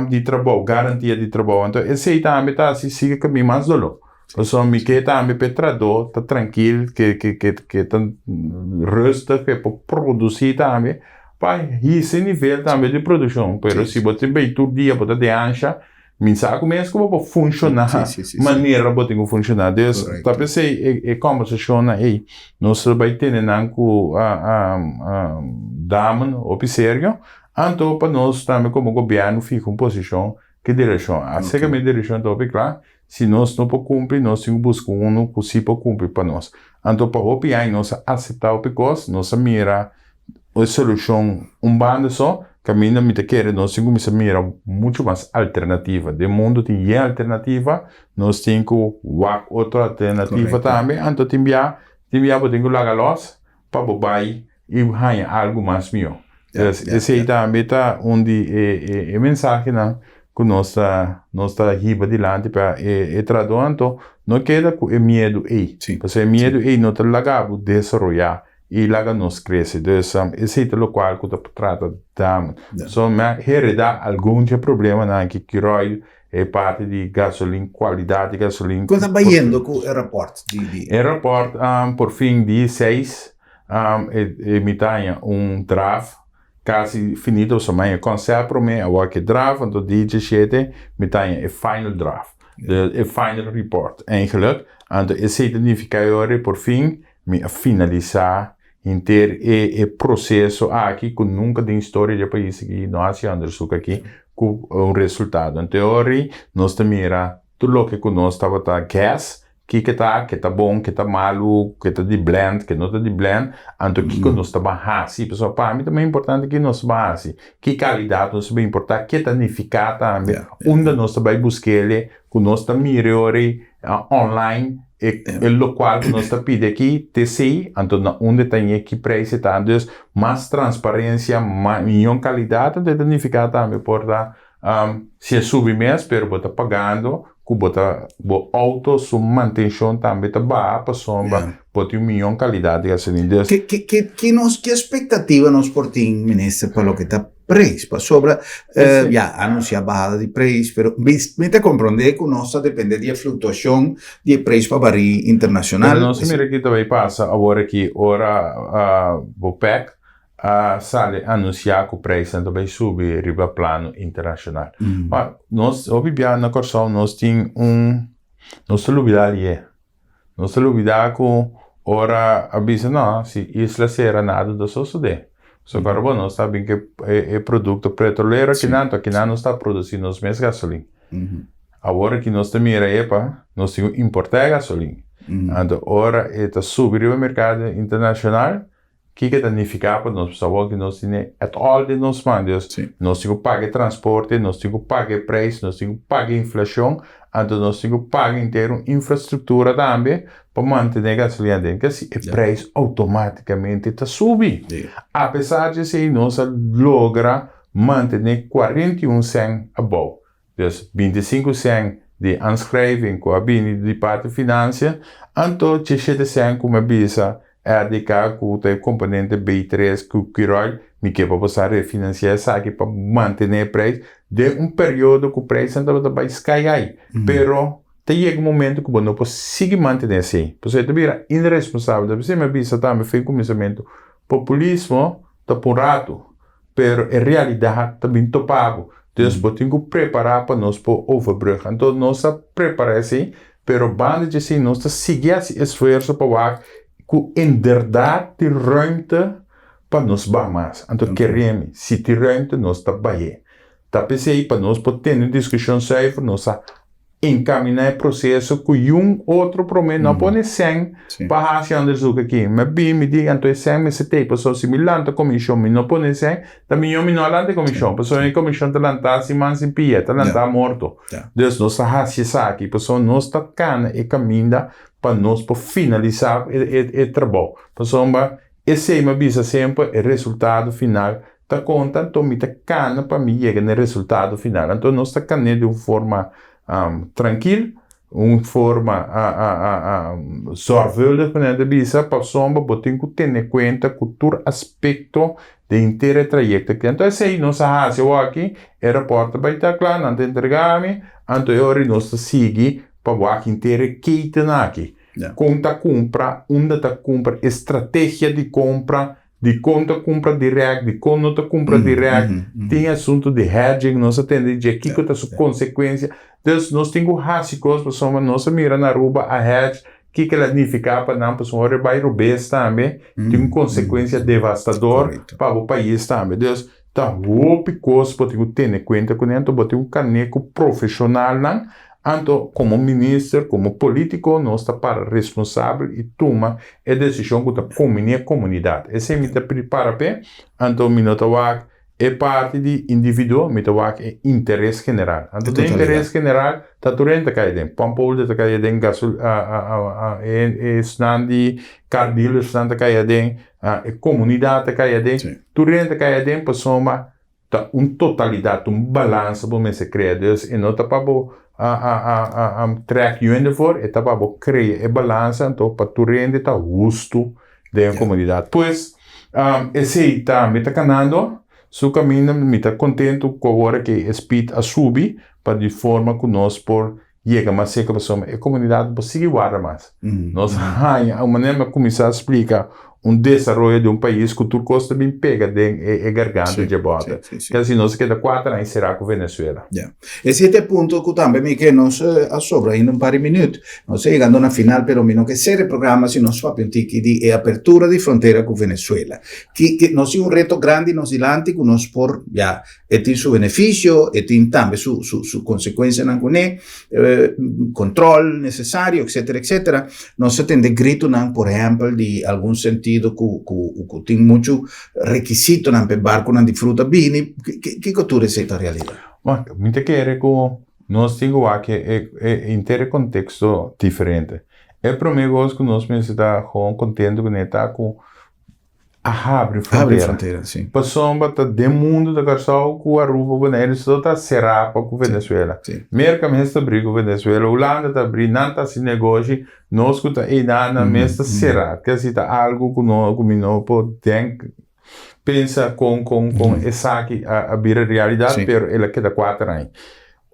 di trabou, garantia di trabou. Anto esei tambe ta hasi sigui kaminda mas doló. Pasobra mi ke tambe pa e trahadó ta trankil, ke ke ke ke ta rustig, ke por produsí tambe. Pa hisa e nivel tambe di produccion, pero si bo tin bay tur dia bo ta den ansha, mi sa cu mes cu bo por funciona manera bo tin cu funciona. Dus ta pesey e e conversacionnan ey nos ta bay tene nan cu damen hopi serio, anto pa nos tambe como gobierno fiha un posicion ki direccion. Acerca mi direccion ta hopi cla. Si nos no por kumpli, nos tin ku buska unu ku si por kumpli pa nos. Anto pa hopi aña nos a aseptá hopi kos, nos a mira e solushon un banda so, kaminda mi ta kere nos tin kuminsá mira muchu mas alternativa. Den mundu tin yen alternativa, nos tin ku wak otro alternativa tambe, anto tin bia tin bia bo tin ku laga lòs pa bo bai i haña algu mas mihó. Dus esei tambe ta un di e e mensahenan ku nos ta nos ta hiba dilanti pa e e trahadó anto no keda ku e miedu ei. Pasobra e miedu ei no ta laga bo desaroyá i laga nos krese. Dus esei ta lokual ku ta trata dame. So mi a heredá algun dje problemanan aki Curoil e parti di gasolin, kualidat di gasolin. Kon ta bayendo ku e rapòrt di. E rapòrt por fin di seis e mi ta haña un draft kasi finito so mi haña konsèpt promé awor ke draft anto di diesshete mi ta haña e final draft e final report eigenlijk anto esei ta nifiká e ora por fin mi a finalisá henter e e proseso aki ku nunka den historia di e pais aki no a hasi onderzoek aki ku un resultado. Anto e ora ei nos ta mira tur loke ku nos tabata guess kiko ta, ke ta bon, ke ta malu, ke ta di blend, ke no ta di blend, anto kiko nos ta ban hasi. Pasobra pa mi ta mas importante kiko nos ta ban hasi, ki kalidat nos ta ban importá, ke ta nifiká tambe, unda nos ta bai busk'el ku nos ta mira e ora ei online e e lokual ku nos ta pidi aki ta esei, anto na unda e ta ñe ki preis e ta. Dus mas transparensia, miyon kalidat, anto e ta nifiká tambe por ta si e subi mes pero bo ta pagando ku bo ta bo outo su mantenshon tambe ta baha pasobra bo tin un miyon kalidat di gasolin. Dus. Ke ke ke ke nos ke espektativa nos por tin minister pa loke ta Preis, pasobra ya a anuncia bahada di preis, pero mi ta comprende cu nos ta depende di e fluctuacion di e preis pa bari internacional. Pero nos mira ki ta bay pasa awor aki ora Bopec a sali anuncia cu preisnan ta bay subi riba plano internacional. Ma nos hopi bia na Corsou nos tin un, nos ta lubida liye. Nos ta lubidá ku ora a bisa no, si isla sera nada no ta sosodé. So kòrda bo nos ta bin ku e produkto petrolero akinan, anto akinan nos ta produsí nos mes gasolin. Awor aki nos ta mira epa, nos tin ku importá e gasolin. Anto ora e ta subi riba merkado internashonal, Kiko ta nifiká pa nos? Pasobra awor ku nos tene at all den nos man, dus nos tin ku paga e transporte, nos tin ku paga e preis, nos tin ku paga e inflashon, anto nos tin ku paga henter un infrastruktura tambe pa mantené gasolina aden. Ke si e preis outomátikamente ta subi. Apesar di esei nos a logra mantené 41 sèn abou. Dus 25 sèn di aanschrijving ku a bini di parti finansia, anto 17 sèn ku mi a bisa RDK ku ta e komponente B3 ku Curoil, mi ke pa bo sa refinansiá esaki pa mantené e preis den un periodo ku preisnan tabata bai sky high. Pero ta yega un momento ku bo no por sigui mantené esei, pasobra e ta bira inresponsabel. Ta p'esei mi a bisa tambe for e kuminsamentu, populismo ta pa un ratu, pero e realidat ta bin topa bo. Dus bo tin ku prepará pa nos por overbrug. Anto nos a prepará esei, pero banda di esei nos ta sigui hasi esfuerso pa wak ku inderdat tin ruimte pa nos baha mas. Anto kere mi, si tin ruimte nos ta bah'é. Ta p'esei pa nos por tene un diskushon zuiver nos a encaminá e proceso cu yun otro prome no a pone sèn pa haci onderzoek aki. Mi a bin mi di anto e sèn mester tei pasobra si mi lanta comision mi no pone sèn ta miyo mi no a lanta e comision pasobra e comision ta lantá sin man sin pia ta lantá morto. Dus nos ta haci esaki pasobra nos ta cana e caminda pa nos por finalisa e trabou pasobra esey mi a bisa semper e resultado final Ta konta, anto mi ta kana pa mi yega na e resultado final. Anto nos ta kan'é di un forma trankil, un forma zorgvuldig ku nan ta bisa, pasobra bo tin ku tene kuenta ku tur aspekto den henter e trayekto aki. Anto esei nos a hasi awor-aki, e rapòrt ta bai ta kla, nan ta entregá mi, anto e ora nos ta sigui pa wak henter e keten aki. Kon ta kumpra, unda ta kumpra, e strategia di kompra, Dikon ta kumpra dirèkt, dikon no ta kumpra dirèkt, tin asuntu di hedging, nos a tende di dje kiko ta su konsekuensia. Dus nos tin ku hasi kos pasobra nos a mira na Aruba a hedge, kiko el a nifiká pa nan pasobra ora e bai robes tambe tin un konsekuensia devastador pa bo pais tambe. Dus ta hopi kos bo tin ku tene kuenta kuné, anto bo tin un karné ku profeshonalnan. Anto komo minister, komo polítiko nos ta para responsabel i tuma e desishon ku ta kombiní e komunidat. Esei mi ta para p'e, anto mi no ta wak e parti di individuo, mi ta wak e interes general. Anto den interes general ta tur hende ta kai aden, pump holder ta kai aden, gasol e esnan di car dealersnan ta kai aden, e komunidat ta kai aden, tur hende ta kai aden pasobra Ta un totalidat, un balansa bo mester krea. Dus e no ta pa bo trek yu hende for, e ta pa bo krea e balansa anto pa tur hende ta hustu den e komunidat. Pues, esei tambe ta kanando su kaminda. Mi ta kontentu ku awor ke e speed a subi pa di forma ku nos por yega mas serka pasobra e komunidat no por sigui warda mas. Nos haña un manera mi a kuminsá splika un desaroyo di un pais ku tur kos ta bin pega den e garganta dje bòter. Kasi nos a keda kuater aña será ku Venezuela. Ya. Esei ta e punto ku tambe mi ke nos a sobra ainda un par di minüt. Nos ta yegando na final pero mi no ke sera e programa si nos papia un tiki di e apertura di frontera ku Venezuela. Ki ki nos tin un reto grandi nos dilanti ku nos por ya E tin su beneficio, e tin tambe su, su, su consecuencianan kuné, eh, control necesario, etcétera, etcétera. Nos a tende gritonan, por ehempel, di algun sentido ku, ku, ku tin mucho requisitonan p'e barconan di fruta bini. Kiko tur esei ta realidad? Bueno, mi ta kere ku nos tin ku wak e, e henter e contexto diferente. E prome kos ku nos mester ta gewoon contento kuné ta ku a habri frontera. Habri frontera, si. Pasobra ta den mundu ta Kòrsou ku Aruba, Boneiru so ta será pa ku Venezuela. Si. Merka mes ta bri ku Venezuela, Hulanda ta bri, nan ta hasi negoshi, nos ku ta einan nan mes ta será. Ke si ta algu ku no ku mi no por denk pensa kon kon kon esaki a bira realidat, pero el a keda kuater aña.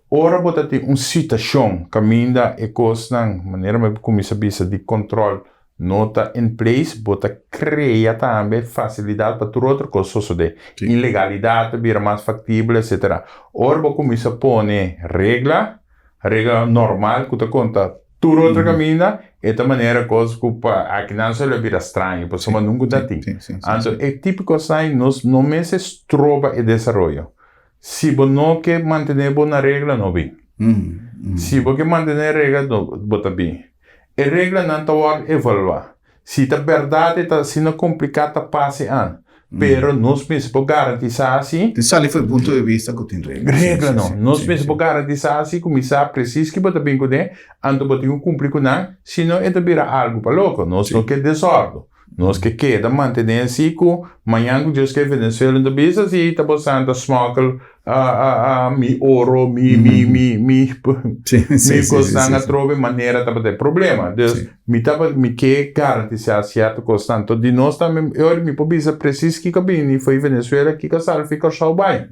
Ora bo ta tin un situashon kaminda e kosnan, manera mi a kuminsá bisa, di kòntròl no ta in place, bo ta krea tambe fasilidat pa tur otro kos sosodé. Ilegalidat ta bira mas faktibel, etsetera. Ora bo kuminsá pone regla, regla normal ku ta konta tur otro kaminda, e ta manera kos ku pa akinan so lo bira straño, pasobra nunka ta tin. Anto e tipo kosnan nos no mester stroba e desaroyo. Si bo no ke mantené bo na regla, no bin. Si bo ke mantené regla, no, bo ta bin. E reglanan ta wòrdu evaluá. Si ta bèrdat e ta asina kompliká ta pase an. Pero nos mester por garantisá si. Tin sali for e punto di bista ku tin regla. Regla no. Nos mester por garantisá si ku mi sa presis ki bo ta bin kuné, anto bo tin ku kumpli ku nan, si no e ta bira algu pa loko. Nos no ke desòrdu. Nos ke keda mantené así ku mañan ku Dios ke Venezuela no ta bisa si ta bo santa smokkel mi oro, mi mi mi mi mi kosnan atrobe manera tabata e problema. Dus mi tabata mi ke garantisá sierto kosnan. Anto di nos tambe e ora mi por bisa presis kiko a bini fo'i Venezuela kiko a sali fo'i Kòrsou bai.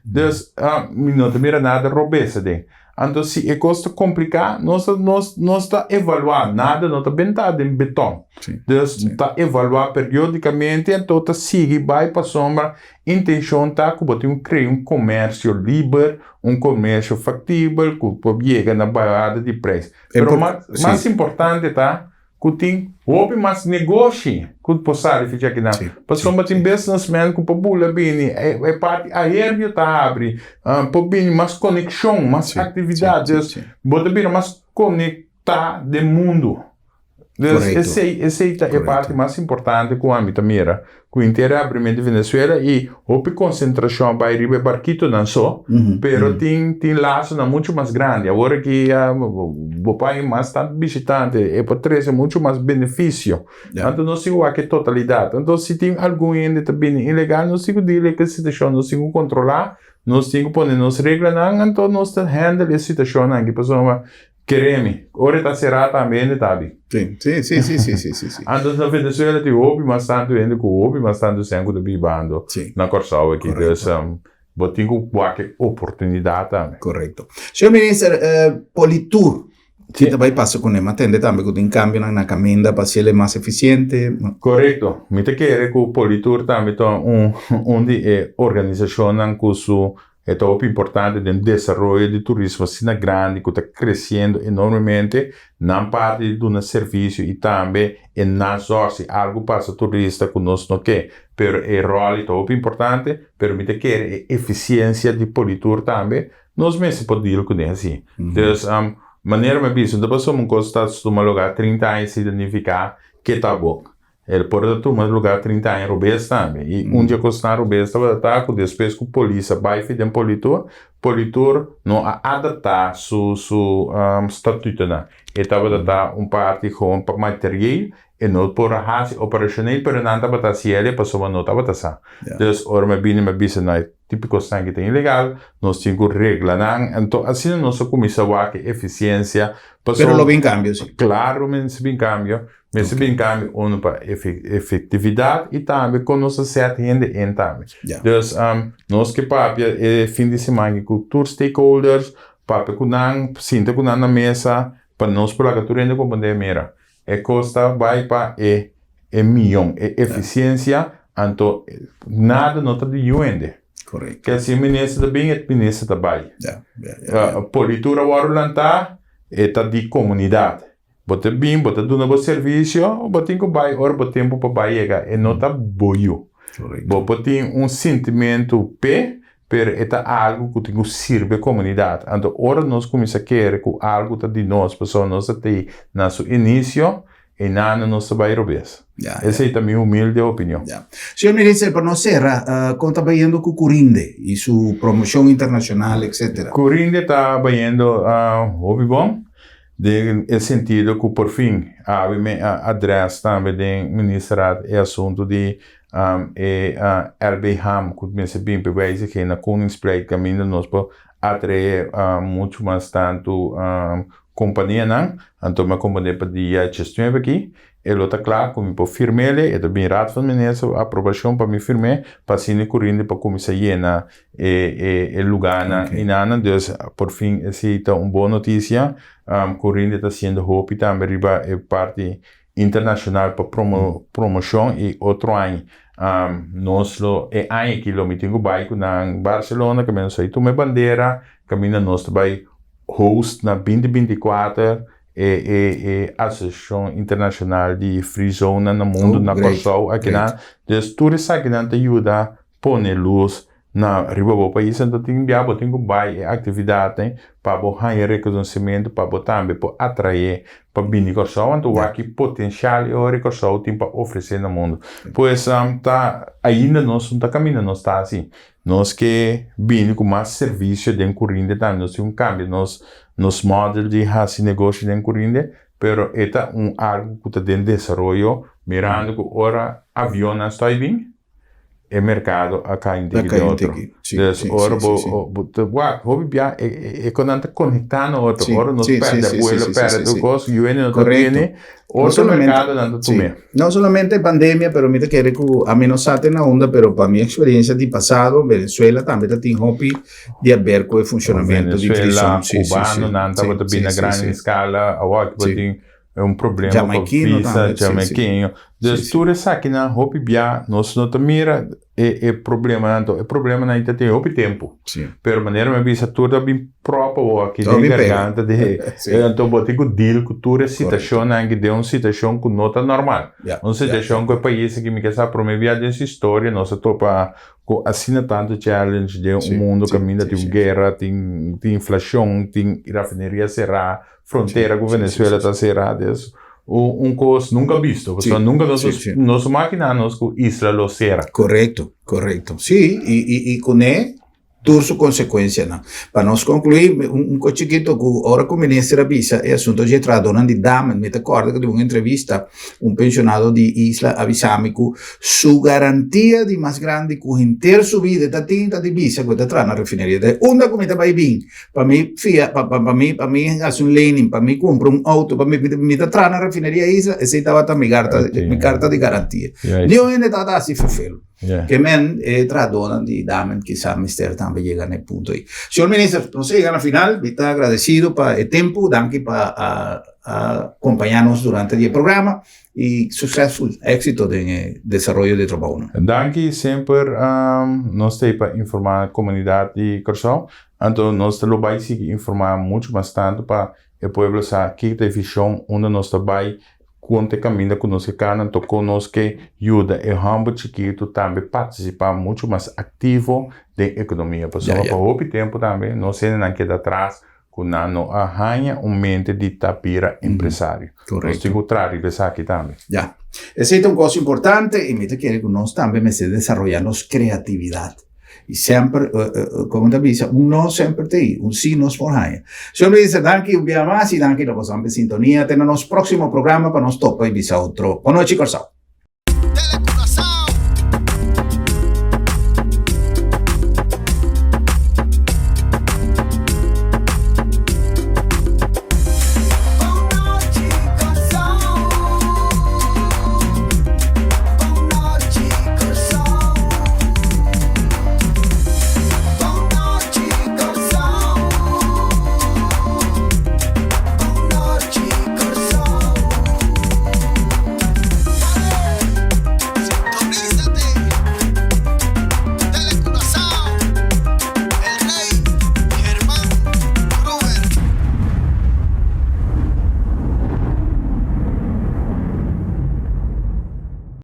Dus mi no ta mira nada robes aden. Anto si e kos ta kompliká, nos ta nos nos ta evaluá, nada no ta bentá den beton. Dus ta evaluá periódikamente anto ta sigui bai pasobra intenshon ta ku bo tin ku krea un komersio liber, un komersio faktibel ku por yega na bahada di preis. Pero mas importante ta ku tin hopi mas negoshi ku por sali for djakinan. Pasobra tin businessman ku por bula bini, e parti aerio ta habri, por bini mas konekshon, mas aktividat. Dus bo ta bira mas konektá den mundu. Dus esei, esei ta e parti mas importante ku ami ta mira. Ku henter e abrimentu di Venezuela i hopi konsentrashon a bai riba e barkitonan so, pero tin tin lasonan muchu mas grandi. Awor aki bo por haña mas tantu bishitante, e por trese muchu mas benefisio. Anto nos tin ku wak e totalidat. Anto si tin algun hende ta bini ilegal, nos tin ku dile ku e situashon, nos tin ku kontrolá, nos tin ku pone nos reglanan, anto nos ta handle e situashonnan aki pasobra Keremi, ora e ta será tambe hende ta abi. Sí, sí, sí, sí, sí, sí, sí, sí. Anto na Venezuela tin hopi mas tantu hende ku hopi mas tantu sèn ku ta bibando Sí. na Kòrsou aki. Korekto. Dus bo tin ku wak e oportunidat tambe. Korekto. Señor Minister, eh, Politur, Sí. ki ta bai pasa kuné? Mi a tende tambe ku tin kambionan na kaminda pa hasiel e mas efisiente. Korekto. Mi ta kere ku Politur tambe ta un un di e organisashonnan ku su E ta hopi importante den desaroyo di turismo asina grandi ku ta kresiendo enormemente, nan parti di duna servisio i tambe e nazorg si algu pasa turista ku nos no ke. Pero e ròl ta hopi importante, pero mi ta kere e efisiensia di Politur tambe nos mester por deal kuné asi. Dus. Manera mi a bisa, no ta pasobra un kos ta tuma lugá 30 aña si ta nifiká ke ta bon. El por ta tuma lugá 30 aña robes tambe. I un di e kosnan robes tabata ta ku despues ku polis a bai fi den Politur, Politur no a adaptá su su statutonan. E tabata ta un parti gewoon pa materieel, e no por a hasi operashoneel, pero nan tabata hasi el pasobra no tabata sa. Dus ora mi a bini mi a bisa nan e tipo kosnan aki ta ilegal, nos tin ku regla nan. Anto asina nos a kuminsá wak e efisiensia Pero lo bin kambio si. Klaro mester bin kambio. Mester bin kambio unu pa efektividat i tambe kon nos ta sèt hende in tambe. Dus nos ke papia e fin di siman aki ku tur stakeholders, papia ku nan, sinta ku nan na mesa pa nos por laga tur hende komprendé, mira, e kos ta bai pa e e mion, e efisiensia, anto nada no ta di yu hende. Korekto. Ke si e minister ta bin, e minister ta bai. Politur a wòrdu lantá, e ta di komunidat. Bo ta bin, bo ta duna bo servisio, bo tin ku bai ora bo tempu pa bai yega. E no ta bo yu. Bo por tin un sintimentu p'e, pero e ta algu ku tin ku sirbi e komunidat. Anto ora nos kuminsá kere ku algu ta di nos pasobra nos ta tei na su inisio, einan nos ta bai robes. Esei ta mi humilde opinion. Señor Minister, pa nos sera, kon ta bayendo ku Curinde i su promoshon internashonal, etcetera? Curinde ta bayendo hopi bon. Den e sentido ku por fin awe mi a adrès tambe den Ministerraad e asuntu di e LB-ham ku mester bin pa e wijziging na Koningsplein kaminda nos por atraé muchu mas tantu kompanianan. Anto mi a komprendé pa dia diesnuebe aki e lo ta kla ku mi por firm'é. E ta bin Raad van Minister aprobashon pa mi firm'é pa asina e kurinde pa kuminsá yena e e lugánan i nan. Dus por fin esei ta un bon notisia. Curinde ta hasiendo hopi tambe riba e parti internashonal pa promoshon i otro aña nos lo e aña aki lo mi tin ku bai ku nan Barcelona kaminda nos a tuma e bandera kaminda nos ta bai host na binti 24 e e e asosiashon internashonal di free zone na mundu na Kòrsou akinan. Dus tur esakinan ta yuda Pone lus na riba bo pais anto tin bia bo tin ku bai e aktividatnan pa bo haña rekonosementu pa bo tambe por atraé pa bini Kòrsou anto wak ki potensial e ora Kòrsou tin pa ofresé na mundu. Pues ta ainda nos no ta kaminda nos ta hasi. Nos ke bini ku mas servisio den Curinde tambe nos tin ku kambia nos nos model di hasi negoshi den Curinde pero e ta un algu ku ta den desaroyo mirando ku ora avionnan stoi bin e merkado a kai un tiki den otro. Dus ora bo ta wak hopi bia e konan ta konektá na otro. Ora nos pèrdè buelo, pèrdè tur kos, yuende no ta bini, otro merkadonan ta tum'é. No solamente pandemia, pero mi ta kere ku ami no sa te na unda, pero pa mi eksperiencia di pasado, Venezuela tambe ta tin hopi di haber ku e funshonamentu di Venezuela, cubanonan tabata bini na gran eskala, awor aki bo tin un problema pa visa, jamaiquino. Dus tur esakinan hopi bia nos no ta mira e e problemanan anto e problemanan ta tin hopi tempu. Pero manera mi a bisa tur ta bin prop awor aki den garganta di anto bo tin ku deal ku tur e situacionnan aki den un situacion ku no ta normal. Un situacion ku e pais aki mi ke sa prome bia den su historia nos a topa ku asina tantu challenge den un mundo kaminda tin un guera, tin inflacion, tin rafineria sera. Frontera ku Venezuela ta será des un kos nunka bisto pasobra nunka nos nos makina nos ku isla lo sera. Korekto, korekto. Sí, i i i kuné tur su konsekuensianan. Pa nos konkluí, un kos chikito ku ora ku minister a bisa e asunto dje trahadónan di Damen, mi ta kòrda ku den un entrevista un penshonado di isla a bisa mi ku su garantia di mas grandi ku henter su bida e ta tin ta di bisa ku e ta traha na refineria. Ta unda ku mi ta bai bin Pa mi fia, pa, pa, pa mi, pa mi hasi un lening, pa mi kumpra un auto, pa mi, mi ta traha na refineria Isla, esei tabata mi garta, mi karta di garantia. Niun hende tabata hasi ferfelu. Ke men e trahadónan di Damen kisa mester tambe yega na e punto ei. Señor Minister, nos a yega na final, mi ta agradesido pa e tempu, danki pa a a kompañá nos durante di e programa. Y succesful, éxito den e desaroyo di e trabounan. Danki semper nos ta ei pa informa comunidad di Kòrsou. Anto nos ta lo bai sigui informa muchu mas tantu pa e pueblo sa kiko ta e vision, unda nos ta bai, kon ta e kaminda ku nos ke kana, anto kon nos ke yuda e hòmber chikitu tambe partisipa muchu mas aktivo den ekonomia. Pasobra pa hopi tempu tambe nos hendenan keda atras. Ku nan no a haña un mente di ta bira empresario. Nos tin ku traha riba esaki tambe. Ya. Esei ta un kos importante i mi ta kere ku nos tambe mester desaroyá nos kreatividat. I semper, komo ta bisa, un no semper ta ei, un sí nos por haña. Señor Minister, danki un bia mas i danki na boso amper sintonia. Te na nos próksimo programa pa nos topa i bisa otro. Bon nochi, Kòrsou.